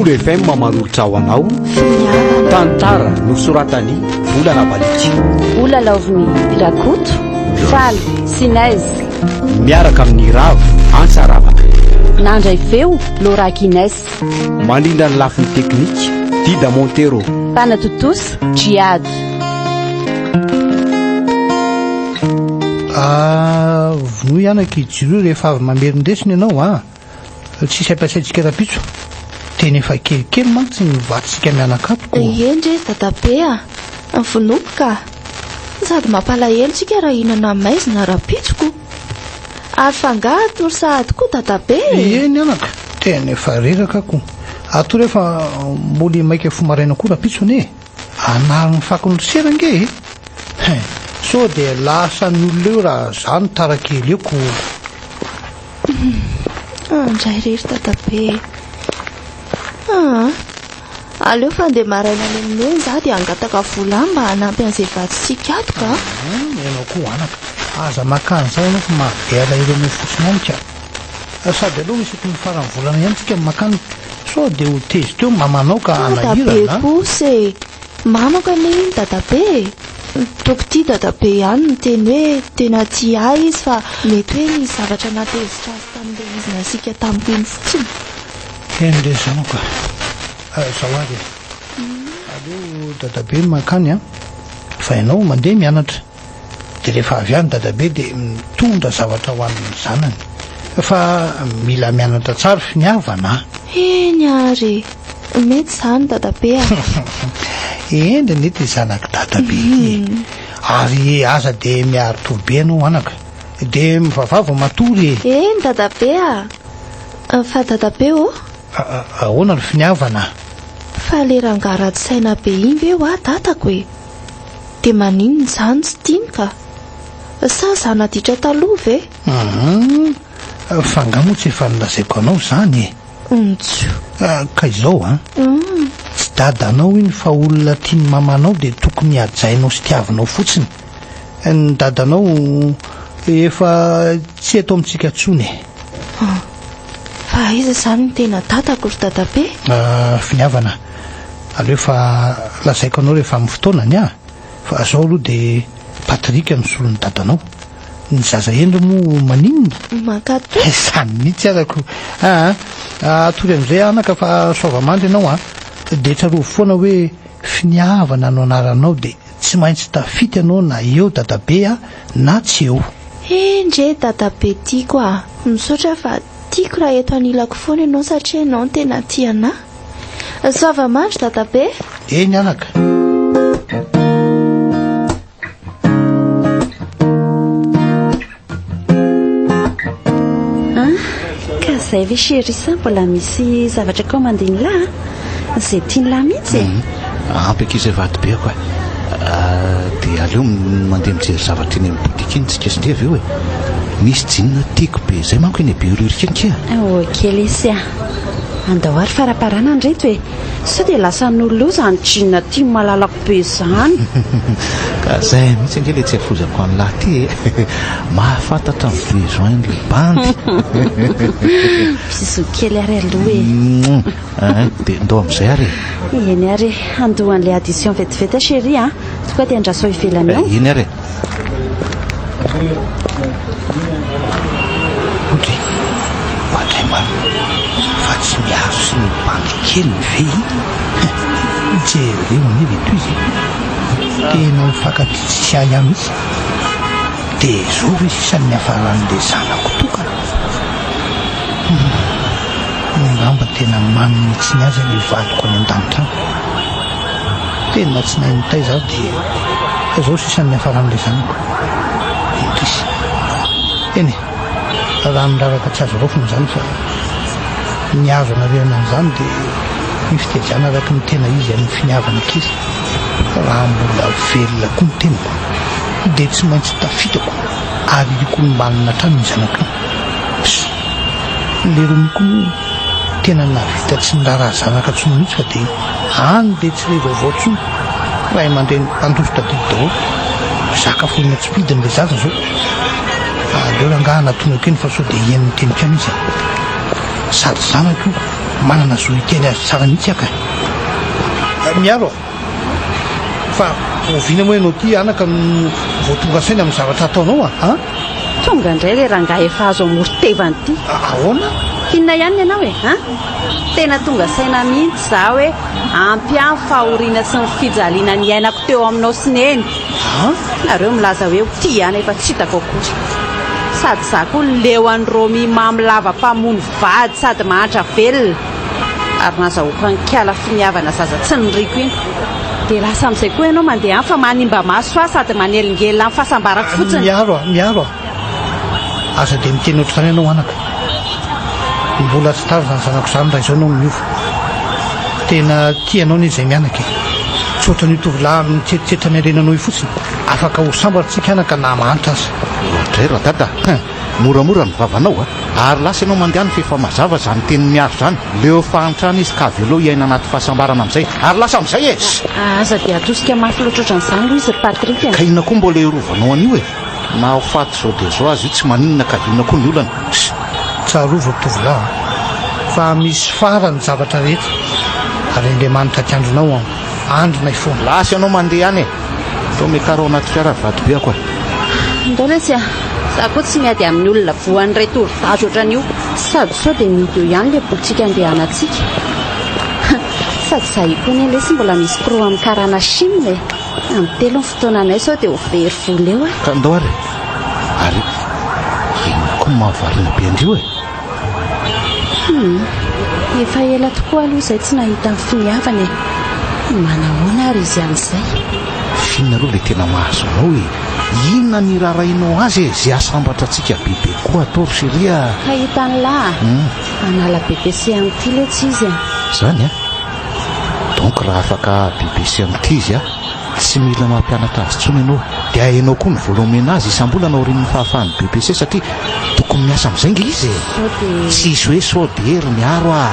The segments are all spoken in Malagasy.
Mahanoro FM manolotra ho anao Finiavana. Tantara nosoratan'i Volana Baliky. Ho lalaovin'i Rakoto, Faly, Sinez. Miaraka amin'i Ravo Antsaravaka. Nandray feo, Laura Guinness. Mandrindra ny lafiny teknika, Dida Montero. Mpanatontosa, Djihad. Ah, vonoy anaka i Jiro rehefa avy mamerin-desona ianao an! Tsisy ampiasaintsika rahampitso. Tena efa kelikely mantsy ny vatsika mianakato ko. Eny re dadabe a! Vonoiko ka! Sady mampalahelo tsika raha hihinana maizina rahampitso ko! Ary f'angaha hatory sahady koa dadabe e! Eny anaka, tena efa reraka ko. Hatory aho fa mbola maika fo maraina koa rahampitso anie e! Anary ny fakon'ny sera ange e! Hein! Sao dia lasan'ny olona eo raha za no tara kely eo ko! Andray re ry dadabe e! Aa! Aleo fa handeha maraina any amin'i Neny za dia hangataka vola any mba hanampy an'izay vatsitsika ato ka! Hum, ianao koa anaka, aza maka an'izao ianao fa mahabe alahelo anao fotsiny ihany ka! Sady aleo isaky ny faran'ny volana ihany tsika no makany sao dia ho tezitra eo mamanao ka Dadabe hanahirana a! kosa e! Mamako anie iny dadabe e! Toko ity dadabe ihany no niteny hoe tena tia ahy izy fa mety hoe nisy zavatra nahatezitra azy tamin'ilay izy nasiaka tamiko iny fotsiny. Eny re zanako a! Zao ary e! Aleo dadabe mankany an! Fa ianao mandeha mianatra. Dia rehefa avy any dadabe dia mitondra zavatra ho an'ny zanany. Fa mila mianatra tsara finiavana a! Eny ary e! Mety izany dadabe a! Hendry anie ity zanak'i dadabe ity e! Ary aza dia miari-tory be ianao anaka. Dia mivavaha vao matory e! Eny dadabe a! Fa dadabe ô! Ahoana ry finiavana? Fa le rangahy ratsy saina be iny ve hoa dadako e? Dia maninona izany tsy tiany ka? Sa zana-ditra taloha ve? Hum, fa angaha moa tsy efa nolazaiko anao izany e? Ntsoo. Ka izao an, tsy dadanao iny fa olona tian'ny mamanao dia tokony hajainao sy tiavinao fotsiny. Ny dadanao efa tsy eto amintsika intsony e. Hum, fa aiza izany ny tena dadako ry dadabe? Finiavana, Aleo fa lazaiko anao rehefa amin'ny fotoanany an! Fa zao aloha dia Patrick no solon'ny dadanao. Ny zaza hendry moa maninona? Mankatò. Izany mihitsy aza ko. Aa, atory amin'izay anaka fa soava-mandry ianao an! Dia tsarovy foana hoe finiavana no anaranao dia tsy maintsy tafita ianao na eo dadabe a na tsy eo. Hendry e dadabe tiako a! Misaotra fa tiako raha eto anilako foana ianao satria ianao no tena tia anah. Soava-mandry dadabe. Eny anaka. Ah, ka zay ve chérie sa mbola misy zavatra commandin'lah a? Zay tian'lah mihitsy e. Mhm. Ampy akia izay vadibeko e. Ah, dia aleo mandeha mijery zavatra eny amin'ny boutique eny tsika sy ndry avy eo e. Misy jean tiako be izay manko eny Behoririka eny kia. Ok lesy a. Andao ary faraparana ny reto e! Sao dia lasan'olona eo izany jean aty malalako be izany. Ka zay mihitsy ange le tsy afozako an'lah ty e! Mahafantatra ny besoin-n'le bandy. Bisous kely ary aloha e! Mouah! Dia ndao amin'izay ary e! Eny ary e! Handoa an'ilay addition vetivety aho chérie a! Tonga dia andraso ao ivelany ao. Eny ary e! Odry, oadray marina, fa tsy miaro sy ny bandy keliny ve iny? Hein, jereo anie reto izy e! Tena mifankatia tsisy ahiahy mihitsy. Dia izao ve sisa ny niafaran'ilay zanako tokana? Hum, angamba tena manome tsiny azy ilay vadiko any an-danitra any. Tena tsy nahay nitaiza aho dia izao sisa ny niafaran'ilay zanako. Indrisy. Eny e, rano raraka tsy azo raofina izany fa ny azo anarenana an'izany dia ny fitejana araka ny tena izy amin'ny finiavana kely. Raha mbola velona koa ny tenako dia tsy maintsy tafitako ary iriko olom-banona hatrany ny zanako iny. Pss! Lerony koa moa tena nahavita tsy niraharaha zanaka intsony mihitsy fa dia any dia tsy re vaovao intsony. Ray aman-dreny mpandositra adidy daholo. Zaka fohina tsy fidiny ilay zaza izao. Aleo rangaha anatonako eny fa sao dia hihaino ny teniko ihany izy e. Sady zanako io. Manana zo hiteny azy tsara mihitsy aho ka. Miaro a! Fa oviana moa ianao ity anaka no vao tonga saina amin'ny zavatra ataonao a? An? Tonga indray ilay rangahy efa azo amoron-tevana ity. Ahoana? Inona ihany ny anao e? An? Tena tonga saina mihitsy izaho hoe ampy ahy ny fahoriana sy ny fijaliana niainako teo aminao sy Neny. An? Nareo milaza hoe ho tia ihany efa tsy hitako akory. Sady izaho koa leo an'i Romy mamy lava mpamono vady sady mahantra velona. Ary nazahoako an'ikala finiavana zaza tsy niriko iny. Dia lasa amin'izay koa ianao mandeha any fa manimba maso ahy sady manelingelina ny fahasambarako fotsiny. Miaro aho, miaro aho. Aza dia miteny ohatr'izany ianao anaka. Mbola tsy tara izany zanako izany raha izao ianao no miova. Tena tia anao anie izay mianaka e. Tsy ohatran'io tovolahy mitsetsetra ny harenanao io fotsiny. Afaka ho sambatra tsika anaka na mahantra aza. Oadray radada a! Moramora ny vavanao a! Ary lasa ianao mandeha any f'efa mazava izany tenin'i Miaro izany. Leo fahantrana izy ka avelao hiaina anaty fahasambarana amin'izay. Ary lasa amin'izay e! Aza dia atosika mafy loatra ohatran'izany aloha izy ry Patrick a! Ka inona koa mbola hirovanao an'io e? Na ho faty izao dia izao aza io tsy maninona ka inona koa ny olana? Ss! Tsarovy ry tovolahy a! Fa misy farany ny zavatra rehetra ary Andriamanitra aty andronao an! Andrinay foana. Lasa ianao mandeha any e! Ndao miakara ao anaty fiara ry vadibeako a! Ndao lesy a! Za koa tsy miady amin'ny olona voan'ireto rovavy ohatran'io. Sady sao dia mihidy eo ihany ilay botika andehanantsika. Sady za io koa anie lesy mbola misy pro amin'ny karana chine e! Amin'ny telo ny fotoananay sao dia ho very vola eo a! Ka ndao ary e! Ary inona koa no mahavariana be an-drio e? Hum, efa ela tokoa aloha izay tsy nahita ny finiavana e! Manahoana ary izy amin'izay? F'inona aloha ilay tena mahazo anao e? Inona ny iraharahianao azy e? Izay hahasambatra antsika bebe kokoa atao ry chérie a! Ka hitan'lah a! Hanala BPC amin'ity letsy izy a! Izany a! Donc raha afaka BBC amin'ity izy a, tsy mila mampianatra azy intsony ianao. Dia ahenao koa ny vola omena azy isam-bolana aorian'ny fahafahan'ny BPC satria tokony miasa amin'izay nge izy e! Sao dia. Tsisy hoe sao dia ry Miaro a!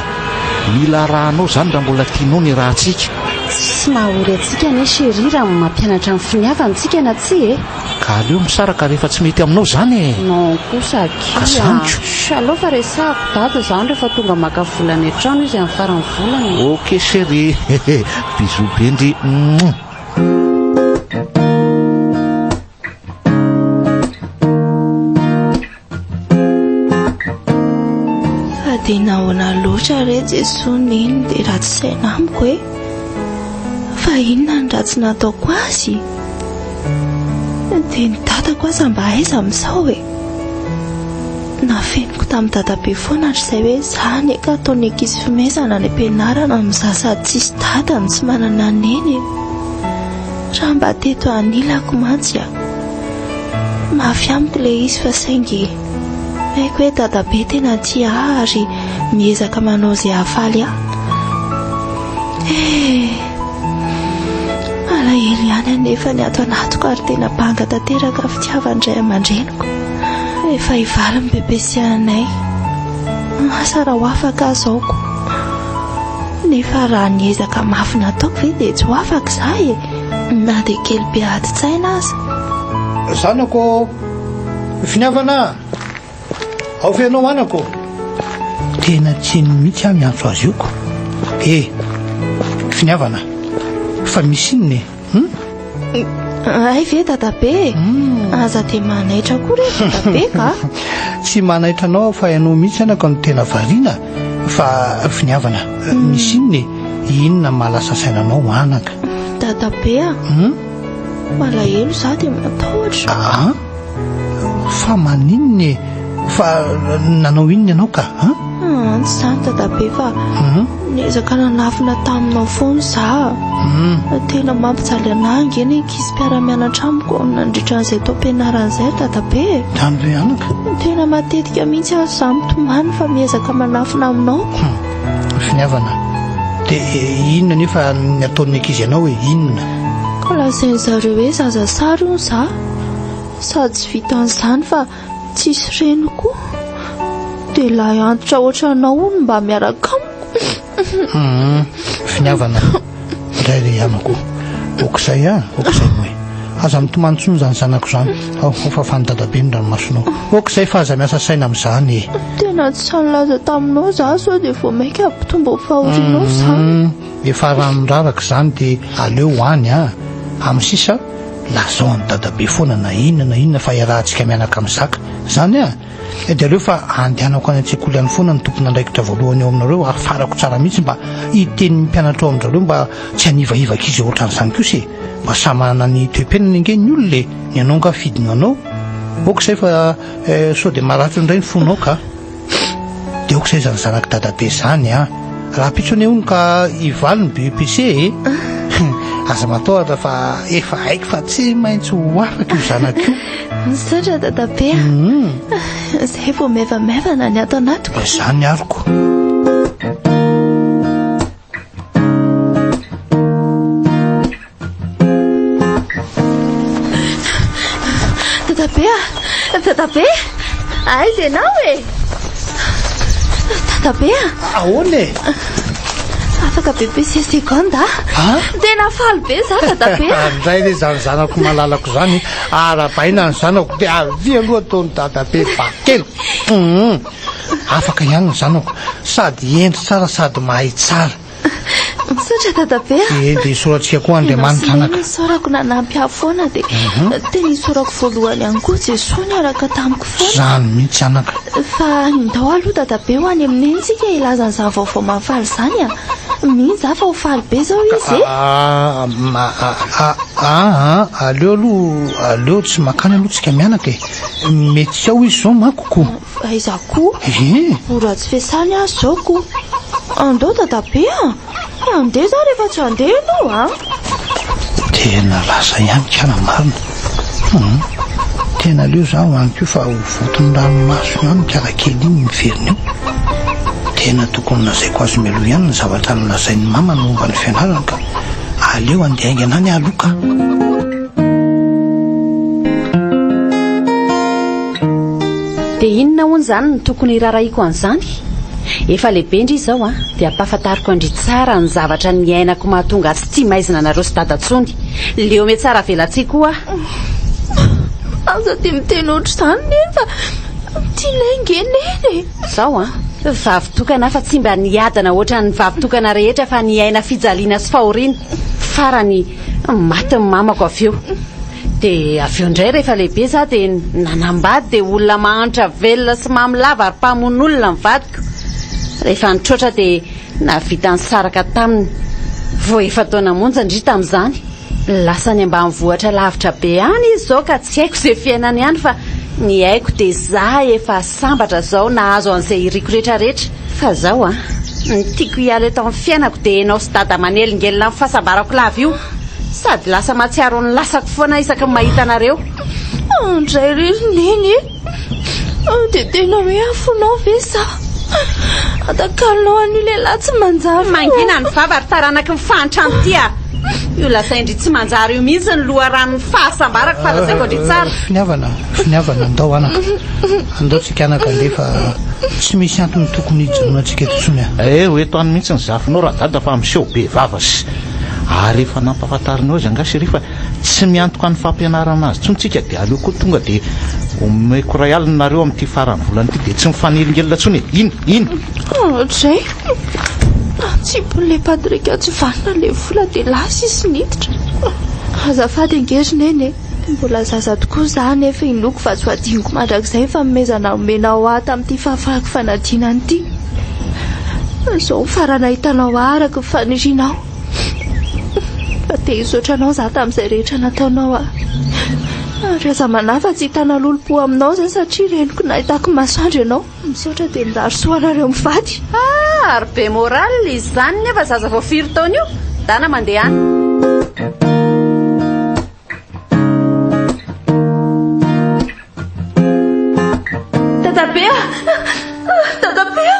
Mila arahanao izany raha mbola tianao ny rahantsika. Tsisy maha-ory antsika anie chérie raha mampianatra ny finiavana tsika na tsia e! Ka aleo misaraka rehefa tsy mety aminao izany e! Non kosa akia Ka zaniko. Chut aleo fa resahako dada izany rehefa tonga maka vola any an-trano izy amin'ny faran'ny volana e. Ok chérie, bisous be ndry. Mouah. Fa dia nahoana loatra re Jesoa Neny dia ratsy saina amiko e? Fa inona ny ratsy nataoko azy? Dia ny dadako aza mba aiza amin'izao e? Nafeniko tamin'i dadabe foana hatrizay hoe za anie ka ataon'ny ankizy fimezana any am-pianarana amin'izaho sady tsisy dada no tsy manana neny e! Raha mba teto anilako mantsy a! Mafy amiko ilay izy fa saingy haiko hoe dadabe tena tia ahy ary miezaka manao izay hahafaly ahy. Eh! Malahelo ihany anefa ny ato anatiko ary tena banga tanteraka ny fitiavan'ny ray aman-dreniko. Efa hivaly ny BPC anay. Asa raha ho afaka aho izao ko. Nefa raha ny ezaka mafy nataoko ve dia tsy ho afaka izaho e! Na dia kely be adin-tsaina aza. Zanako ô! Finiavana a! Ao ve ianao anako ô? Tena tsy heno mihitsy aho miantso azy io ko! Eh! Finiavana, fa misy inona e? Hum? Hay ve dadabe e? Aza dia manaitra koa re dadabe ka! Tsy manaitra anao aho fa ianao mihitsy anaka no tena variana fa finiavana, misy inona e? Inona no mahalasa saina anao anaka? Dadabe a! Malahelo izaho dia matahotra. Aa! Fa maninona e? Fa nanao inona ianao ka? An? An, tsy izany dadabe fa niezaka nanafina taminao foana izaho. Tena mampijaly anah ange ny ankizy mpiara-mianatra amiko nandritra an'izay taom-pianarana izay ry dadabe e. Izany ve anaka? Tena matetika mihitsy aza izaho mitomany fa miezaka manafina aminao. Finiavana. Dia inona anefa ny ataon'ny ankizy anao e? Inona? Ka lazain-dry zareo hoe zaza sary hono izaho. Sady tsy vitan'izany fa tsisy reny koa. Dia lahy antitra ohatranao hono mba miaraka amiko. Hum, finiavana. Indray re anako. Ok'izay an, ok'izay moa e. Aza mitomany intsony izany zanako izany. Ao, ho fafan'i dadabe ny ranomasonao. Ok izay fa aza miasa saina amin'izany e. Tena tsy sahy nilaza taminao izaho sao dia vao mainka hampitombo ny fahorianao izany. Hum, efa rano raraka izany dia aleo ho any an. Amin'ny sisa, lazao an'i dadabe foana na inona na inona fa iarahantsika mianaka mizaka. Izany an. Dia aleo fa andehanako any an-tsekoly any foana ny tompon'andraikitra voalohany eo aminareo ary farako tsara mihitsy mba hiteny ny mpianatra ao amin-drareo mba tsy hanivaiva ankizy ohatran'izany kosa e! Mba samy manana ny toe-piainany ange ny olona e! Ny anao angaha fidiny anao? Ok izay fa sao dia maratra indray ny fonao ka! Dia ok izay izany zanak'i dadabe izany an! Rahampitso anie hono ka hivaly ny BEPC e! Aza matahotra fa efa haiko fa tsy maintsy ho afaka io zanako io. Misaotra dadabe a! Izay vao maivamaivana ny ato anatiko. Izany aroko. Dadabe a! Dadabe! Aiza ianao e? Dadabe a! Ahoana e? Afaka BPC seconde a! Tena faly be za dadabe a! Andray re izany zanako malalako izany, arahabaina ny zanako dia avia aloha ataon'i dadabe ba kely. Afaka ihany ny zanako, sady hendry tsara sady mahay tsara. Misaotra dadabe a! Ee, dia isaorantsika koa Andriamanitra anaka. Ianao sy Neny isaorako nanampy ahy foana dia tena isaorako voalohany ihany koa Jesoa niaraka tamiko foana. Izany mihitsy anaka. Fa ndao aloha dadabe ho any amin'i Neny tsika hilaza an'izany vaovao mahafaly izany a! Mino za fa ho faly be izao izy e! Aa, aleo aloha, aleo tsy mankany aloha tsika mianaka e! Mety tsy ao izy izao manko ko! Aiza koa? Ee. Ho ratsy fiasany aho izao ko. Andao dadabe a! Handeha za rehefa tsy handeha ianao a! Tena lasa ihany kala marina. Hum. Tena aleo za ho any koa fa ho voton'ny ranomaso ihany kala kely iny miverina eo. Tena tokony lazaiko azy mialoha ihany ny zavatra nolazain'ny mamany momba ny fianarany ka. Aleo handeha haingana any aho aloha ka. Dia inona hono izany no tokony hirarahiko an'izany? Efa lehibe ndry izao an, dia ampahafantariko an-dry tsara ny zavatra niainako mahatonga ahy tsy tia maizina anareo sy dada intsony. Leo mihatsara velatsihy koa aho. Aza dia miteny ohatr'izany Neny fa tianay ange Neny e! Izao an, vavy tokana aho fa tsy mba niadana ohatran'ny vavy tokana rehetra fa niaina fijaliana sy fahoriana. Farany, maty ny mamako avy eo. Dia avy eo indray rehefa lehibe za dia nanambady dia olona mahantra velona sy mamy lava ary mpamono olona ny vadiko. Rehefa nitroatra dia nahavita nisaraka taminy. Vao efa-taona monja ndry tamin'izany. Lasa any ambanivohitra lavitra be any izy izao ka tsy haiko izay fiainany any fa ny haiko dia za efa sambatra izao nahazo an'izay iriko retraretra. Fa zao an, ny tiako hiala eto amin'ny fiainako dia enao sy dada manelingelina ny fahasambarako lava io. Sady lasa mahatsiaro ny lasako foana isaky ny mahita anareo. Andray re ry Neny e! Dia tena hoe afonao ve sa atakalonao an'io lehilahy tsy manjary io? Mangina ny vava ry taranaky ny fahantrana ity a! Io lazain-dry tsy manjary io mihitsy ny loharanon'ny fahasambarako fa lazaiko an-dry tsara. Finiavana, finiavana, andao anaka. Andao tsika anaka andeha fa tsy misy antony tokony hijanonantsika eto intsony a. Eh, ho eto any mihitsy ny zafinao Radada fa miseho be vava sy. Ary efa nampahafantarinao azy angaha chérie fa tsy miantoka ny fampianarana azy intsony tsika dia aleo koa tonga dia omeko iray alina nareo amin'ity faran'ny volana ity dia tsy mifanelingelina intsony e! Iny! Iny! Ohatrizay! Natsipin'ilay Patrick tsy vanona ilay vola dia lasa izy niditra. Azafady ange ry Neny e! Mbola zaza tokoa izaho nefa inoako fa tsy ho adinoko mandrakizay ny fanomezana nomenao ahy tamin'ity fahafahako fanadinana ity. Izao ny farany ahitanao ahy araka ny fanirianao. Fa te hisaotra anao izaho tamin'izay rehetra nataonao ahy. Ary aza manahy fa tsy hitana lolompo aminao izaho satria reniko nahitako masoandro ianao. Misaotra dia mirary soa anareo mivady. Ah, ary be morale izy izany nefa zaza vao firy taona io? Dana mandeha any. Dadabe a! Dadabe a!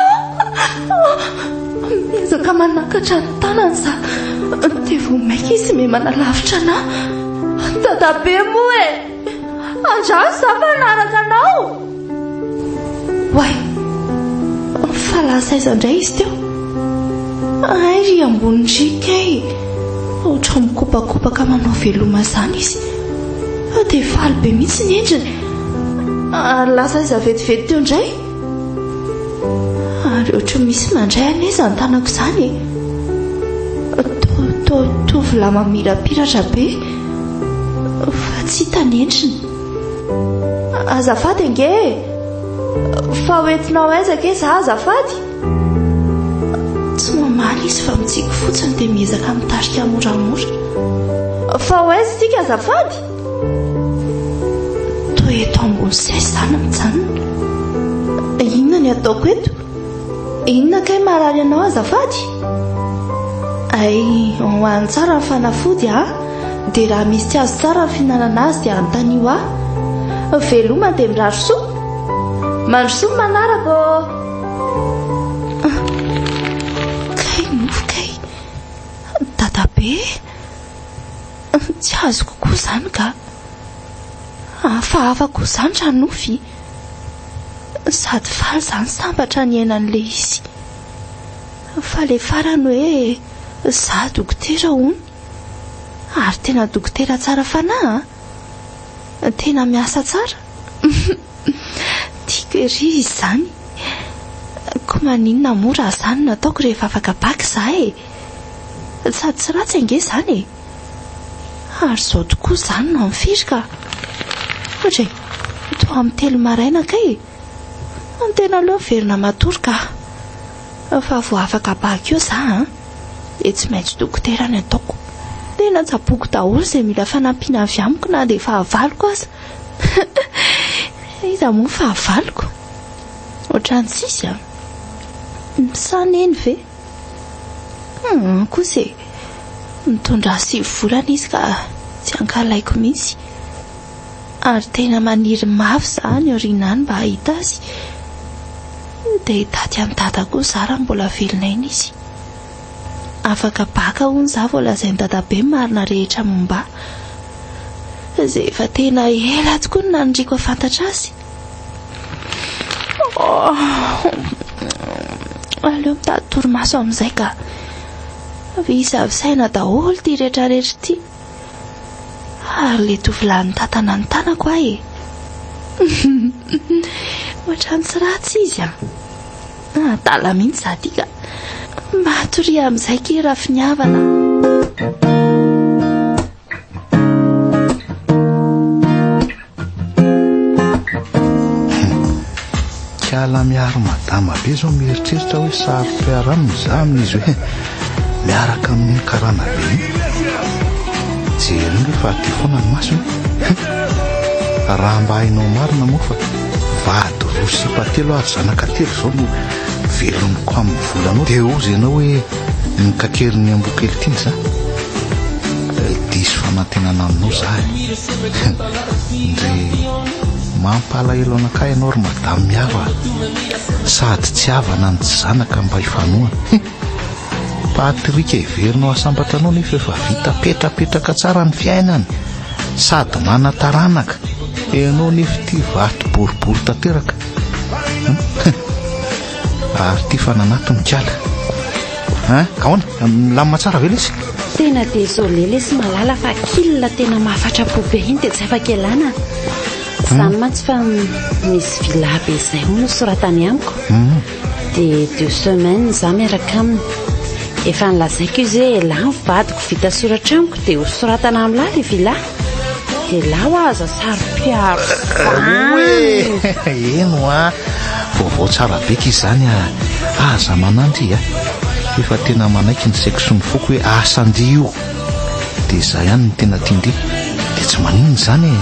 Miezaka manakatra ny tanany za dia vao mainka izy miha manalavitra anà. Dadabe moa e! Andraso za fa hanaraka anao! Oay! Fa lasa aiza indray izy teo? Hay ry ambony ry kay! Ohatran'ny mikopakopaka manao veloma izany izy. Dia faly be mihitsy ny endriny. Ary lasa aiza vetivety teo indray? Ary ohatry ny misy mandray anie izany tanako izany e. Toa toa tovolahy mamirapiratra be fa tsy hita ny endriny. Azafady ange e! Fa ho entinao aiza ange za azafady? Tsy mamaly izy fa mitsiky fotsiny dia miezaka mitarika moramora. Fa ho aiza isika azafady? Toa eto ambony seza izaho no mijanona. Inona ny ataoko eto? Inona kay marary anao azafady? Hay, hohano tsara ny fanafody a! Dia raha misy tsy azo tsara ny fihinanana azy dia anontanio ahy. Veloma dia mirary soa! Mandrosoa ny manaraka ô! Kay nofy kay! Dadabe! Tsy azoko koa izany ka! Hafahafa koa izany raha nofy! Sady faly izany sambatra niaina an'ilay izy. Fa ilay farany hoe za dokotera hono. Ary tena dokotera tsara fanahy an! Tena miasa tsara. Tiako ery izy izany. Koa maninona moa raha izany no ataoko rehefa afaka bac za e! Sady tsy ratsy ange izany e! Ary izao tokoa izany no amin'ny firy ka! Ohatra e! Toa amin'ny telo maraina kay e! Ny tena aleo miverina matory ka! Fa vao afaka bac eo za an! Dia tsy maintsy dokotera ny ataoko. Tena tsaboiko daholo izay mila fanampiana avy amiko na dia fahavaloko aza. Iza moa fahavaloko? Ohatran'ny tsisy an! Sa neny ve? Hum kosa e! Mitondra ahy 9 volana izy ka tsy ankahalaiko mihitsy. Ary tena maniry mafy za any aoriana any mba hahita azy. Dia hitady an'i dada koa za raha mbola velona aina izy. Afaka baka hono za vao lazain'i dadabe ny marina rehetra momba ahy. Izay efa tena ela tokoa no naniriako hahafantatra azy. Aleo mitady torimaso amin'izay ka. Visa avy saina daholo ity rehetrarehetra ity. Ary ilay tovolahy nitantana ny tanako ahy e. Ohatran'ny tsy ratsy izy an. Adala mihitsy za ty ka. Matoria amin'izay kay Rafiniavana a. Kala miaro madama be zao mieritreritra hoe saro-piaro aminy za amin'izy hoe miaraka amin'iny karana be iny. Jereo nge fa aty foana ny masony. Raha mba hainao marina moa fa vady roa sipa telo ary zanaka telo izao no velomiko amin'ny volanao dia hozy ianao hoe mikakerin'ny amboa kely tiany za. Diso fanantenana aminao za e. Ndry mampalahelo anakahy ianao ry madame Miaro a. Sady tsy havana no tsy zanaka mba hifanohana. Patrick heverinao hasambatra anao nefa efa vita petrapetraka tsara ny fiainany sady manan-taranaka. Ianao nefa ity vato boribory tanteraka. Ary ity fa nanato ny kala. Hein? Ahoana? Milamina tsara ve lesy? Tena désolé lesy malala fa kil tena mahafatra-po be iny dia tsy afaka ialana. Izany mantsy fa misy villa be izay hono soratany amiko. Dia deux semaines za miaraka aminy. Efa nilazaiko izy hoe elah ny vadiko vita soratra amiko dia ho soratana amin'lah ilay villa. Dia elah hoa aza saro-piaro izany. Eny hoa, vaovao tsara be k'izany izany a. Aza manandry a. Efa tena manaiky ny saiko sy ny foko hoe asan-dry io. Dia izaho ihany no tena tian-dry. Dia tsy maninona izany e.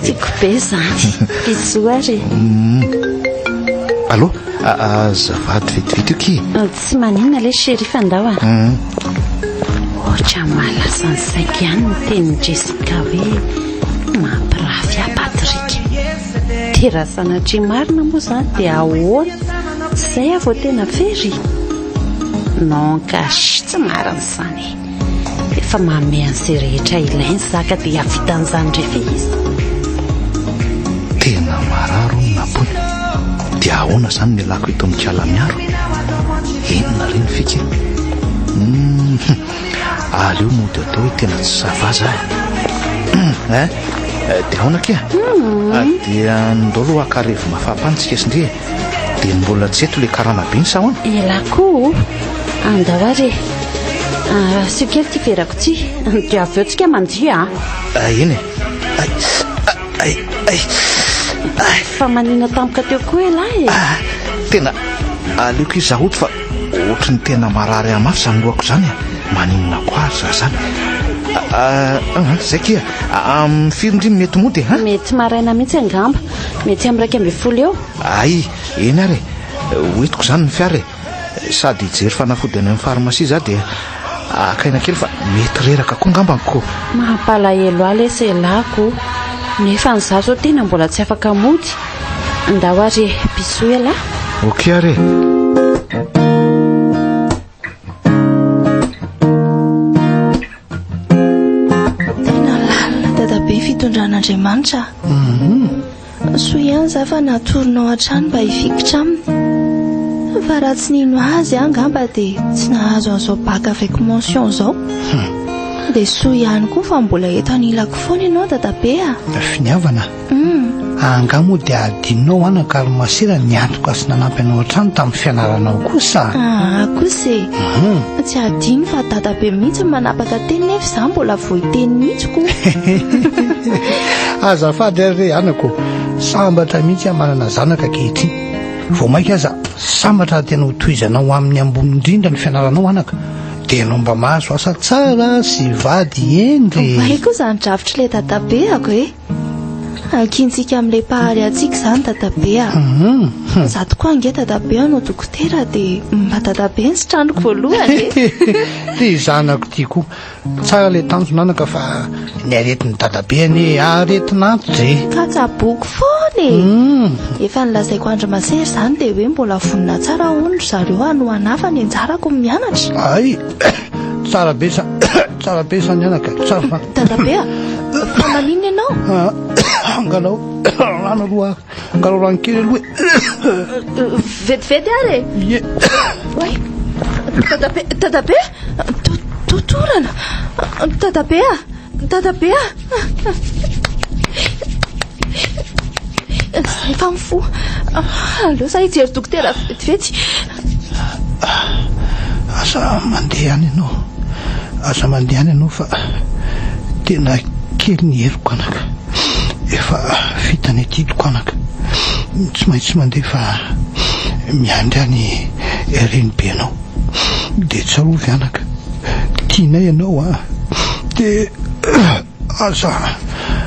Tiako be izany. Bisous ary e. Allô? Azafady vetivety io ki. Tsy maninona ilay chérie fa ndao a. Ohatran'ny mahalasa ny saiko ihany ny tenin'i Jessica hoe mampirafy ahy Patrick. Dia raha sanatria marina moa izany dia ahoana? Tsy izay aho vao tena very? Non cache, tsy marina izany e. Efa manome an'izay rehetra ilainy za ka dia hahavita an'izany indray ve izy? Tena marary hono Napoly. Dia ahoana izany ny ialako eto amin'i Kala Miaro? Inona re ny fika e? Hum, aleo mody atao hoe tena tsy ça va za e. Hein? Dia ahoana akia? Dia ndao aloha haka revy mafampana tsika sy ndry e. Dia mbola tsy eto ilay karama be iny sa ahoana? Elah koa o! Andao ary e. Asio kely ity verako ity. Dia avy eo tsika mandihy a. Eny e. Ay, ay, ay, ay. Fa maninona tampoka teo koa elah e? Tena aleoko izaho hody fa ohatry ny tena marary ahy mafy izany lohako izany e. Maninona koa ary za izany? Zay kia. Amin'ny firy ndry no mety mody e? Mety maraina mihitsy angamba. Mety amin'ny 11 eo. Ay, eny ary e. Hoentiko izany ny fiara e. Sady hijery fanafody any amin'ny pharmacie za dia haka aina kely fa mety reraka koa angambany ko. Mampalahelo ahy lesy elah ko. Nefa ny za zao tena mbola tsy afaka mody. Ndao ary e, bisous elah. Ok ary e. Tena lalina dadabe fitondran'Andriamanitra a. Soa ihany za fa natoronao hatrany mba hifikitra aminy. Fa raha tsy nino azy aho angamba dia tsy nahazo an'izao bac avec mention izao. Dia soa ihany koa fa mbola eto anilako foana ianao dadabe a. Finiavana? Angaha moa dia adinonao anaka ry masera niantoka sy nanampy anao hatrany tamin'ny fianaranao kosa? Aa kosa e! Tsy adino fa dadabe mihitsy no manapaka teny nefa izaho mbola vao hiteny mihitsy ko. Azafady ary re anako, sambatra mihitsy aho manana zanaka ankehitriny. Vao mainka aza sambatra raha tena ho tohizanao amin'ny ambony indrindra ny fianaranao anaka, dia ianao mba mahazo asa tsara sy vady hendry e. Oay koa izany drafitr'ilay dadabeako e! Ankintsika amin'ilay mpahary antsika izany dadabe a! Izaho tokoa ange dadabe hanao dokotera dia mba dadabe no sitraniko voalohany e! Ty zanako ty koa. Tsara ilay tanjona anaka fa ny aretin'i dadabe anie aretin'antitra e! Ka tsaboiko foana e! Efa nolazaiko andry masera izany dia hoe mbola vonona tsara hono ry zareo hanohana ahy fa ny anjarako no mianatra. Hay! Tsara be sa tsara be izany anaka, tsara fa. Dadabe a! Fa maninona ianao? Angalao rano aloha, angalao rano kely aloha e. Vetivety ary e. Ie. Oay! Dadabe, dadabe! Totorana! Dadabe a! Dadabe a! Zay fa mifoha. Aleo za hijery dokotera vetivety. Aza mandeha any ianao. Aza mandeha any ianao fa tena kely ny heriko anaka. Efa vita ny adidiko anaka. Tsy maintsy mandeha fa miandry any renibenao. Dia tsarovy anaka. Tianay ianao an. Dia aza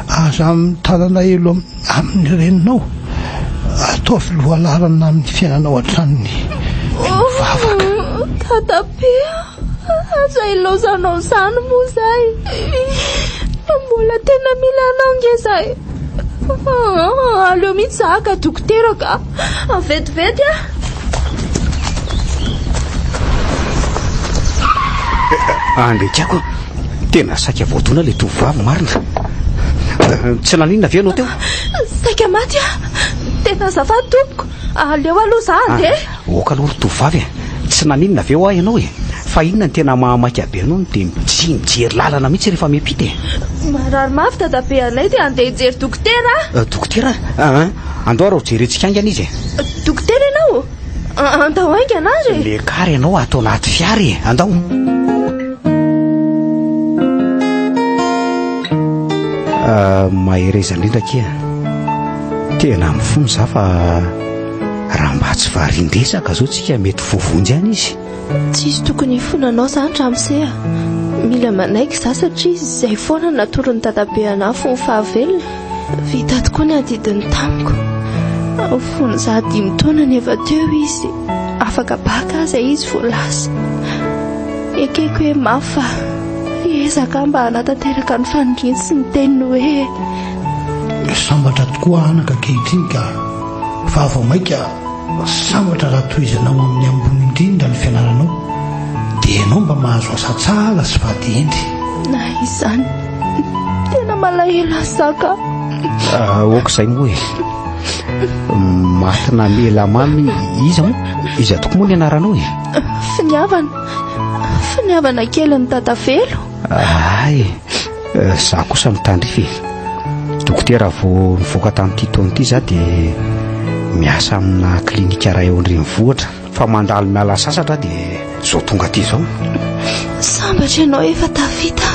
aza mitanana elo amin'ny reninao. Ataovy lohalaharana amin'ny fiainanao hatrany ny vavaka. Dadabe a! Aza ilaozanao izany moa izahay. Mbola tena mila anao nge izahay. Aleo mihitsy izaho haka dokotera ka. Vetivety a! Andriakako, tena saika voadona ilay tovovavy marina. Tsy naninona ve ianao teo? Saika maty aho. Tena azafady tompoko. Aleo aloha za handeha. Oka aloha ry tovovavy e. Tsy naninona ve hoa ianao e? Fa inona no tena mahamaika be anao no dia tsy mijery lalana mihitsy rehefa miampita e? Marary mafy dadabe anay dia handeha hijery dokotera aho. Dokotera? Aa, andao ary ho jerentsika haingana izy e. Dokotera ianao? Andao haingana ary e. Miakara ianao ato anaty fiara e, andao. Mahereza indrindra akia. Tena mifona za fa raha mba tsy varian-dresaka zao tsika mety voavonjy ihany izy. Tsisy tokony hifonanao zany ramose a! Mila manaiky za satria izay foana no natoron'i dadabe anah fony fahavelona. Vita tokoa ny adidiny tamiko. Fony za dimy taona nefa teo izy afaka bac aza izy vao lasa. Ekeko hoe mafy fa hiezaka aho mba hanatanteraka ny faniriany sy ny teniny hoe. Sambatra tokoa anaka ankehitriny ka fa vao maika sambatra raha tohizanao amin'ny ambony indrindra ny fianaranao dia ianao mba mahazo asa tsara sy vady hendry. Na izany tena malahelo ahy za ka. Aoka izay moa e. Maty namela mamy iza moa? Iza tokoa moa ny anaranao e? Finiavana. Finiavana kelin'i Dadavelo. Ay. Za kosa mitandrify e. Dokotera vao nivoaka tamin'ity taona ity za dia miasa amina klinika iray ao an-drenivohitra. Fa mandalo miala sasatra dia izao tonga aty izao. Sambatra ianao efa tafita.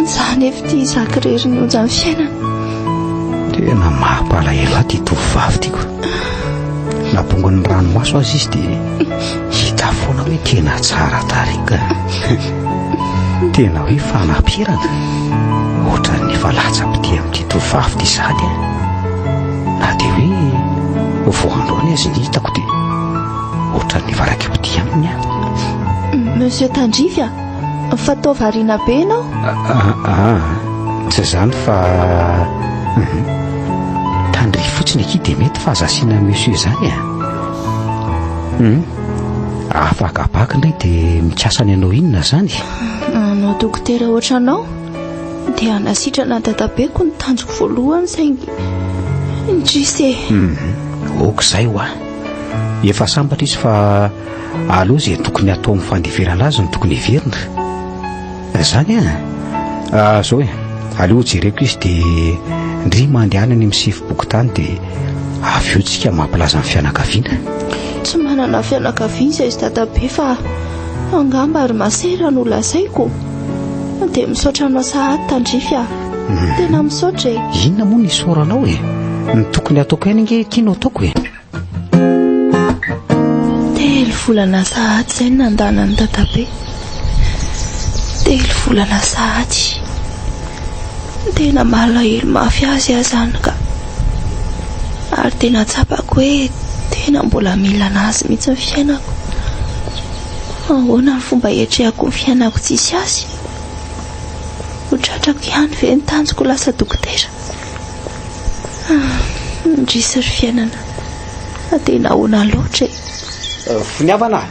Za anefa ity izaho irery ny onjan'ny fiainana. Tena mampalahelo ahy ity tovovavy ity ko. Nabongon'ny ranomaso aza izy dia hita foana hoe tena tsara tarehy ka. Tena hoe fanapirana. Ohatran'ny efa latsa-pitia amin'ity tovovavy ity sahady aho. Na dia hoe vao androany aza ny hitako dia ohatran'ny efa raiki-pitia aminy aho. Monsieur Tandrify a, fa toa variana be ianao? Ah, tsy izany fa Tandrify fotsiny akia dia mety fa aza asiana monsieur izany e. Afaka bac indray dia mikasa ny hanao inona izany? Hanao dokotera ohatranao dia hanasitrana dadabeko ny tanjoko voalohany saingy indrisy e. Ok izay hoa. Efa sambatra izy fa aleo izay tokony hatao amin'ny fandeferana azy no tokony heverina. Izany an! Ah, zao e, aleo jereko izy dia ndry mandehana any amin'ny sefom-pokontany dia avy eo tsika mampilaza ny fianakaviana. Tsy manana fianakaviana izay izy dadabe fa angamba ry masera no lazaiko. Dia misaotra anao sahady tandrify ah. Tena misaotra e. Inona moa ny isaoranao e? Ny tokony hataoko ihany ange ity no ataoko e. Telo volana sahady izay no nandanan'i dadabe. Telo volana sahady. Tena malahelo mafy azy aho izany ka. Ary tena tsapako hoe tena mbola mila an'azy mihitsy ny fiainako. Ahoana ny fomba hiatrehako ny fiainako tsisy azy? Ho tratrako ihany ve ny tanjoko ho lasa dokotera? Indrisy ry fiainana, tena ahoana loatra e! Finiavana,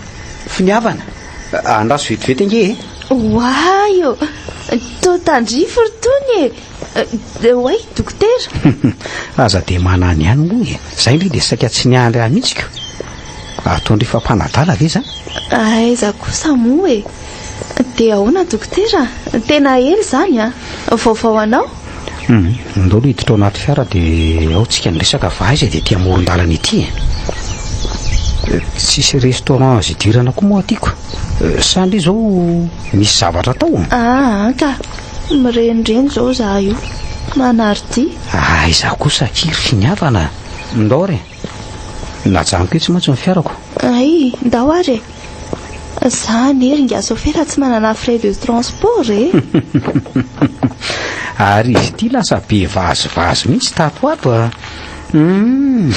finiavana, andraso vetivety ange e! Oay ô! Toa tandrify ry Tony e! Oay, dokotera! Aza dia manany ihany moa e! Izay ndry dia saika tsy niandry ahy mihitsy ko! Ataon-dry fa mpanadala ve izany? Aiza kosa moa e! Dia ahoana dokotera? Tena ela izany an! Vaovao anao? Hum, ndao aloha hiditra ao anaty fiara dia ao tsika miresaka fa aiza dia ety amoron-dalana ety e. Tsisy restaurant azo idirana koa moa aty ko. Sa ndry izao misy zavatra atao? Aa ka, mirenireny izao za io. Manary dia. Aiza kosa akia ry finiavana. Ndao ary e. Najanoko etsy mantsy ny fiarako. Hay, ndao ary e. Za anie ry ingahy sôfera tsy manana frais de transport e! Ary izy ity lasa be vazivazy mihitsy tato ho ato a! Humm!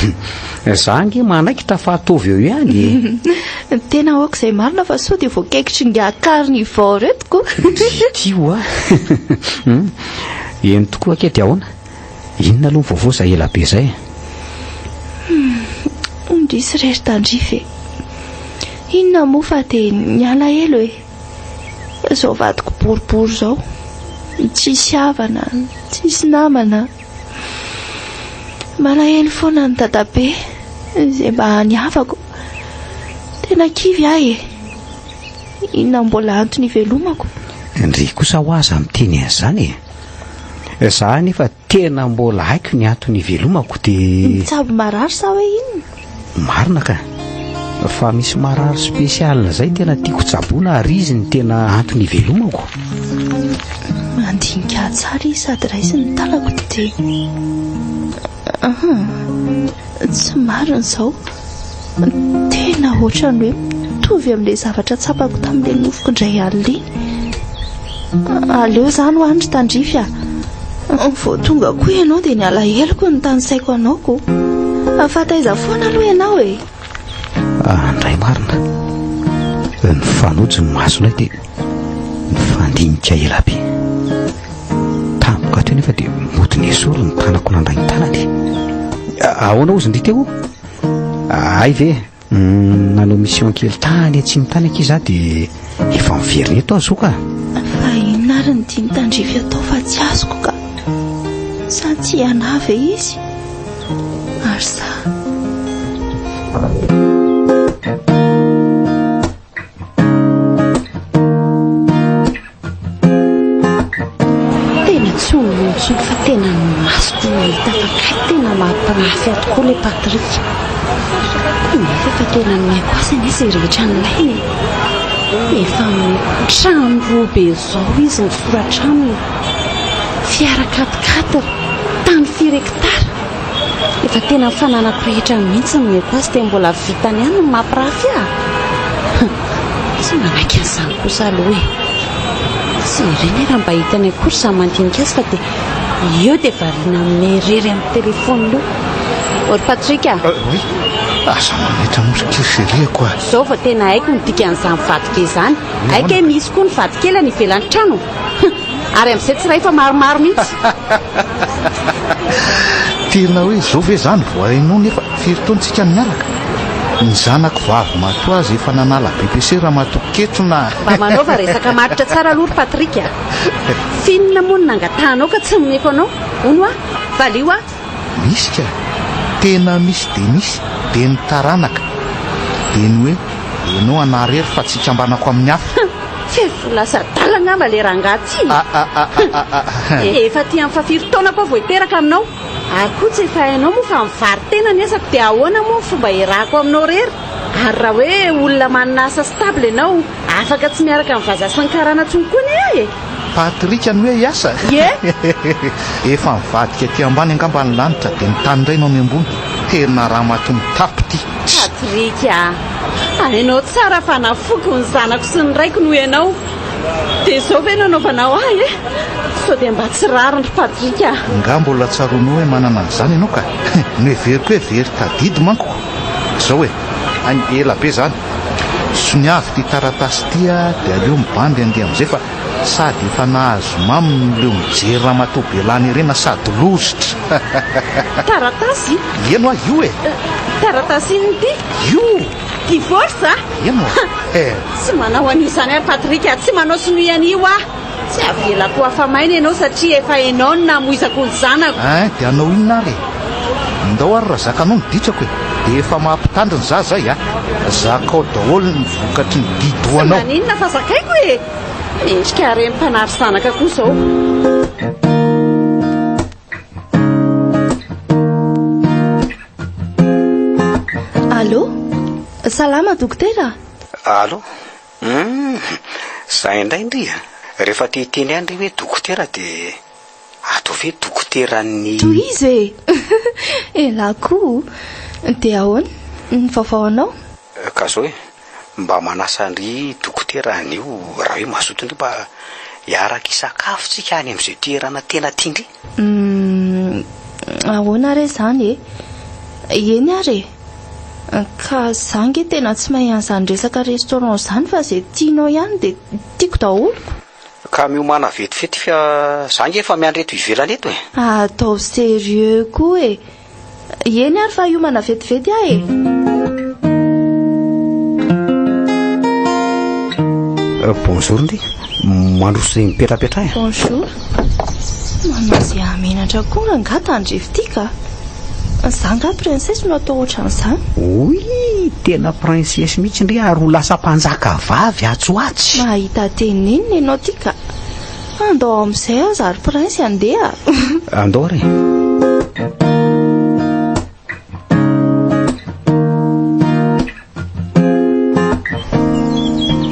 Za ange manaikitra fa ataovy eo ihany e! Tena aoka izay marina fa sao dia voakaikitry ingahy carnivore eto ko! Ity hoa! Humm! Eny tokoa akia dia ahoana? Inona aloha ny vaovao izay ela be izay? Humm, indrisy re ry tandrify e! Inona moa fa dia ny alahelo e! Izao vadiko boribory izao, tsisy havana, tsisy namana. Malahelo foana an'i dadabe izay mba hany havako. Tena kivy aho e! Inona mbola antony ivelomako? Ndry kosa hoa aza miteny an'izany e! Za anefa tena mbola haiko ny antony ivelomako dia. Mitsabo marary sa hoe inona? Marina ka. Fa misy marary spécial zay tena tiako tsaboina ary izy ny tena antony ivelomako. Mandinika ahy tsara izy sady raisiny ny tanako dia. Ahaa. Tsy marina izao. Tena ohatran'ny hoe mitovy amin'ilay zavatra tsapako tamin'ilay nofiko indray alina iny. Aleo izany ho any ry tandrify a. Vao tonga koa ianao dia ny alaheloko no tanisaiko anao ko. Fa taiza foana aloha ianao e? Andray marina. Nifanojo ny masonay dia nifandinika ela be. Tampoka teo nefa dia mody nesory ny tanako nandray ny tanany. Ahoana hozy ndry teo? Hay ve? Nanao mission kely tany atsimo tany akia za dia efa miverina eto aho zoka. Fa inona ary ny tian'i Tandrify atao fa tsy azoko ka. Sa tia anah ve izy? Ary sa. Tena ny masoko no nahita fa kay tena mampirafy ahy tokoa ilay Patrick. Nefa efa tena nomeko azy anie izay rehetra nilainy e. Efa nomeko trano roa be izao izy misoratra aminy. Fiara quatre-quatre, tany firy hectare. Efa tena ny fananako rehetra mihitsy no nomeko azy dia mbola vitany ihany ny mampirafy ahy. Tsy manaiky an'izany kosa aloha e. Tsy ireny raha mba hitany akory izaho mandinika azy fa dia eo dia variana amin'ny irery amin'ny telefaonina eo. Ô ry Patrick a! Oui, aza manaitra moa ry kely chérie ko a! Izao vao tena haiko ny dikan'izany vadike izany. Haiko hoe misy koa ny vadikely any ivelan'ny trano. Ary amin'izay tsy iray fa maromaro mihitsy. Tena hoe izao ve izany vao hainao nefa firy taona tsika no niaraka? Ny zanako vavy matoa aza efa nanala BPC ramatoa ketrona a! Mba manaova resaka matotra tsara aloha ry Patrick a! F'inona moa no nangatahanao ka tsy nomeko anao? Hono hoa? Valio aho! Misy ka! Tena misy dia misy, dia ny taranaka. Dia ny hoe ianao hanary hery fa tsy hikambanako amin'ny hafa. F'efa ho lasa adala angamba ilay rangahy ity e! Efa aty amin'ny fahafiry taonako aho vao hiteraka aminao? Ary koa tsy efa hainao moa fa mivaro-tena ny asako dia ahoana moa ny fomba hiarahako aminao irery? Ary raha hoe olona manana asa stable ianao, afaka tsy miaraka amin'ny vazaha sy ny karana intsony koa anie aho e! Patrick ny hoe hiasa? Ie! Efa nivadika aty ambany angamba ny lanitra dia ny tany indray no any ambony. Tena ramatoa mitapy ity. Patrick a! Hainao tsara fa nafoiko ny zanako sy ny raiko noho ianao. Dia izao ve no anaovanao ahy e? Sao dia mba tsy rariny ry Patrick a! Nga mbola tsaroanao hoe manana an'izany ianao ka? Noheveriko hoe very tadidy manko. Izao e! Any ela be izany. Soniavo ity taratasy ity a, dia aleo mibandy handeha amin'izay fa sady efa nahazo mamy no leo mijery ramatoa belany irena sady lozitra. Taratasy? Eny hoa io e! Taratasy inona ity? Io! Divorce a? Eny hoa e! Tsy manao an'io izany aho Patrick a! Tsy manao sonia an'io aho! Tsy avelako ho afa-maina ianao satria efa ianao no namoizako ny zanako. Ein, dia hanao inona ary e? Ndao ary raha zakanao ny ditrako e! Dia efa mampitandrina za zay a! Zakao daholo ny vokatry ny di-dohanao. Tsy maninona fa zakaiko e! Mendrika reny mpanary zanaka koa izao. Allô? Salama dokotera? Allô? Humm! Zay indray ndry a! Rehefa te hiteny ihany ndry hoe dokotera dia ataovy hoe dokoteran'ny. Tohizo e! Elah koa! Dia ahoana? Ny vaovao anao? Ka zao e! Mba manasa an-dry dokotera anio raha hoe mazoto ndry mba hiaraka hisakafo tsika any amin'izay toerana tena tian-dry. Humm! Ahoana re izany e? Eny ary e! Ka za nge tena tsy mahay an'izany resaka restaurant izany fa izay tianao ihany dia tiako daholo. Ka miomàna vetivety fa za nge efa miandry eto ivelany eto e! Ataovy sérieux koa e! Eny ary fa hiomana vetivety aho e! Bonjour ndry, mandroso izay mipetrapetraha e! Bonjour, manao izay hahamenatra koa rangaha tandrify ity ka! Za nga princesse no atao ohatran'izany? Oui, tena princesse mihitsy ndry ary ho lasa mpanjaka vavy atsy ho atsy. Mahita tenenina ianao ty ka. Andao amin'izay aza ry prince andeha. Andao ary e.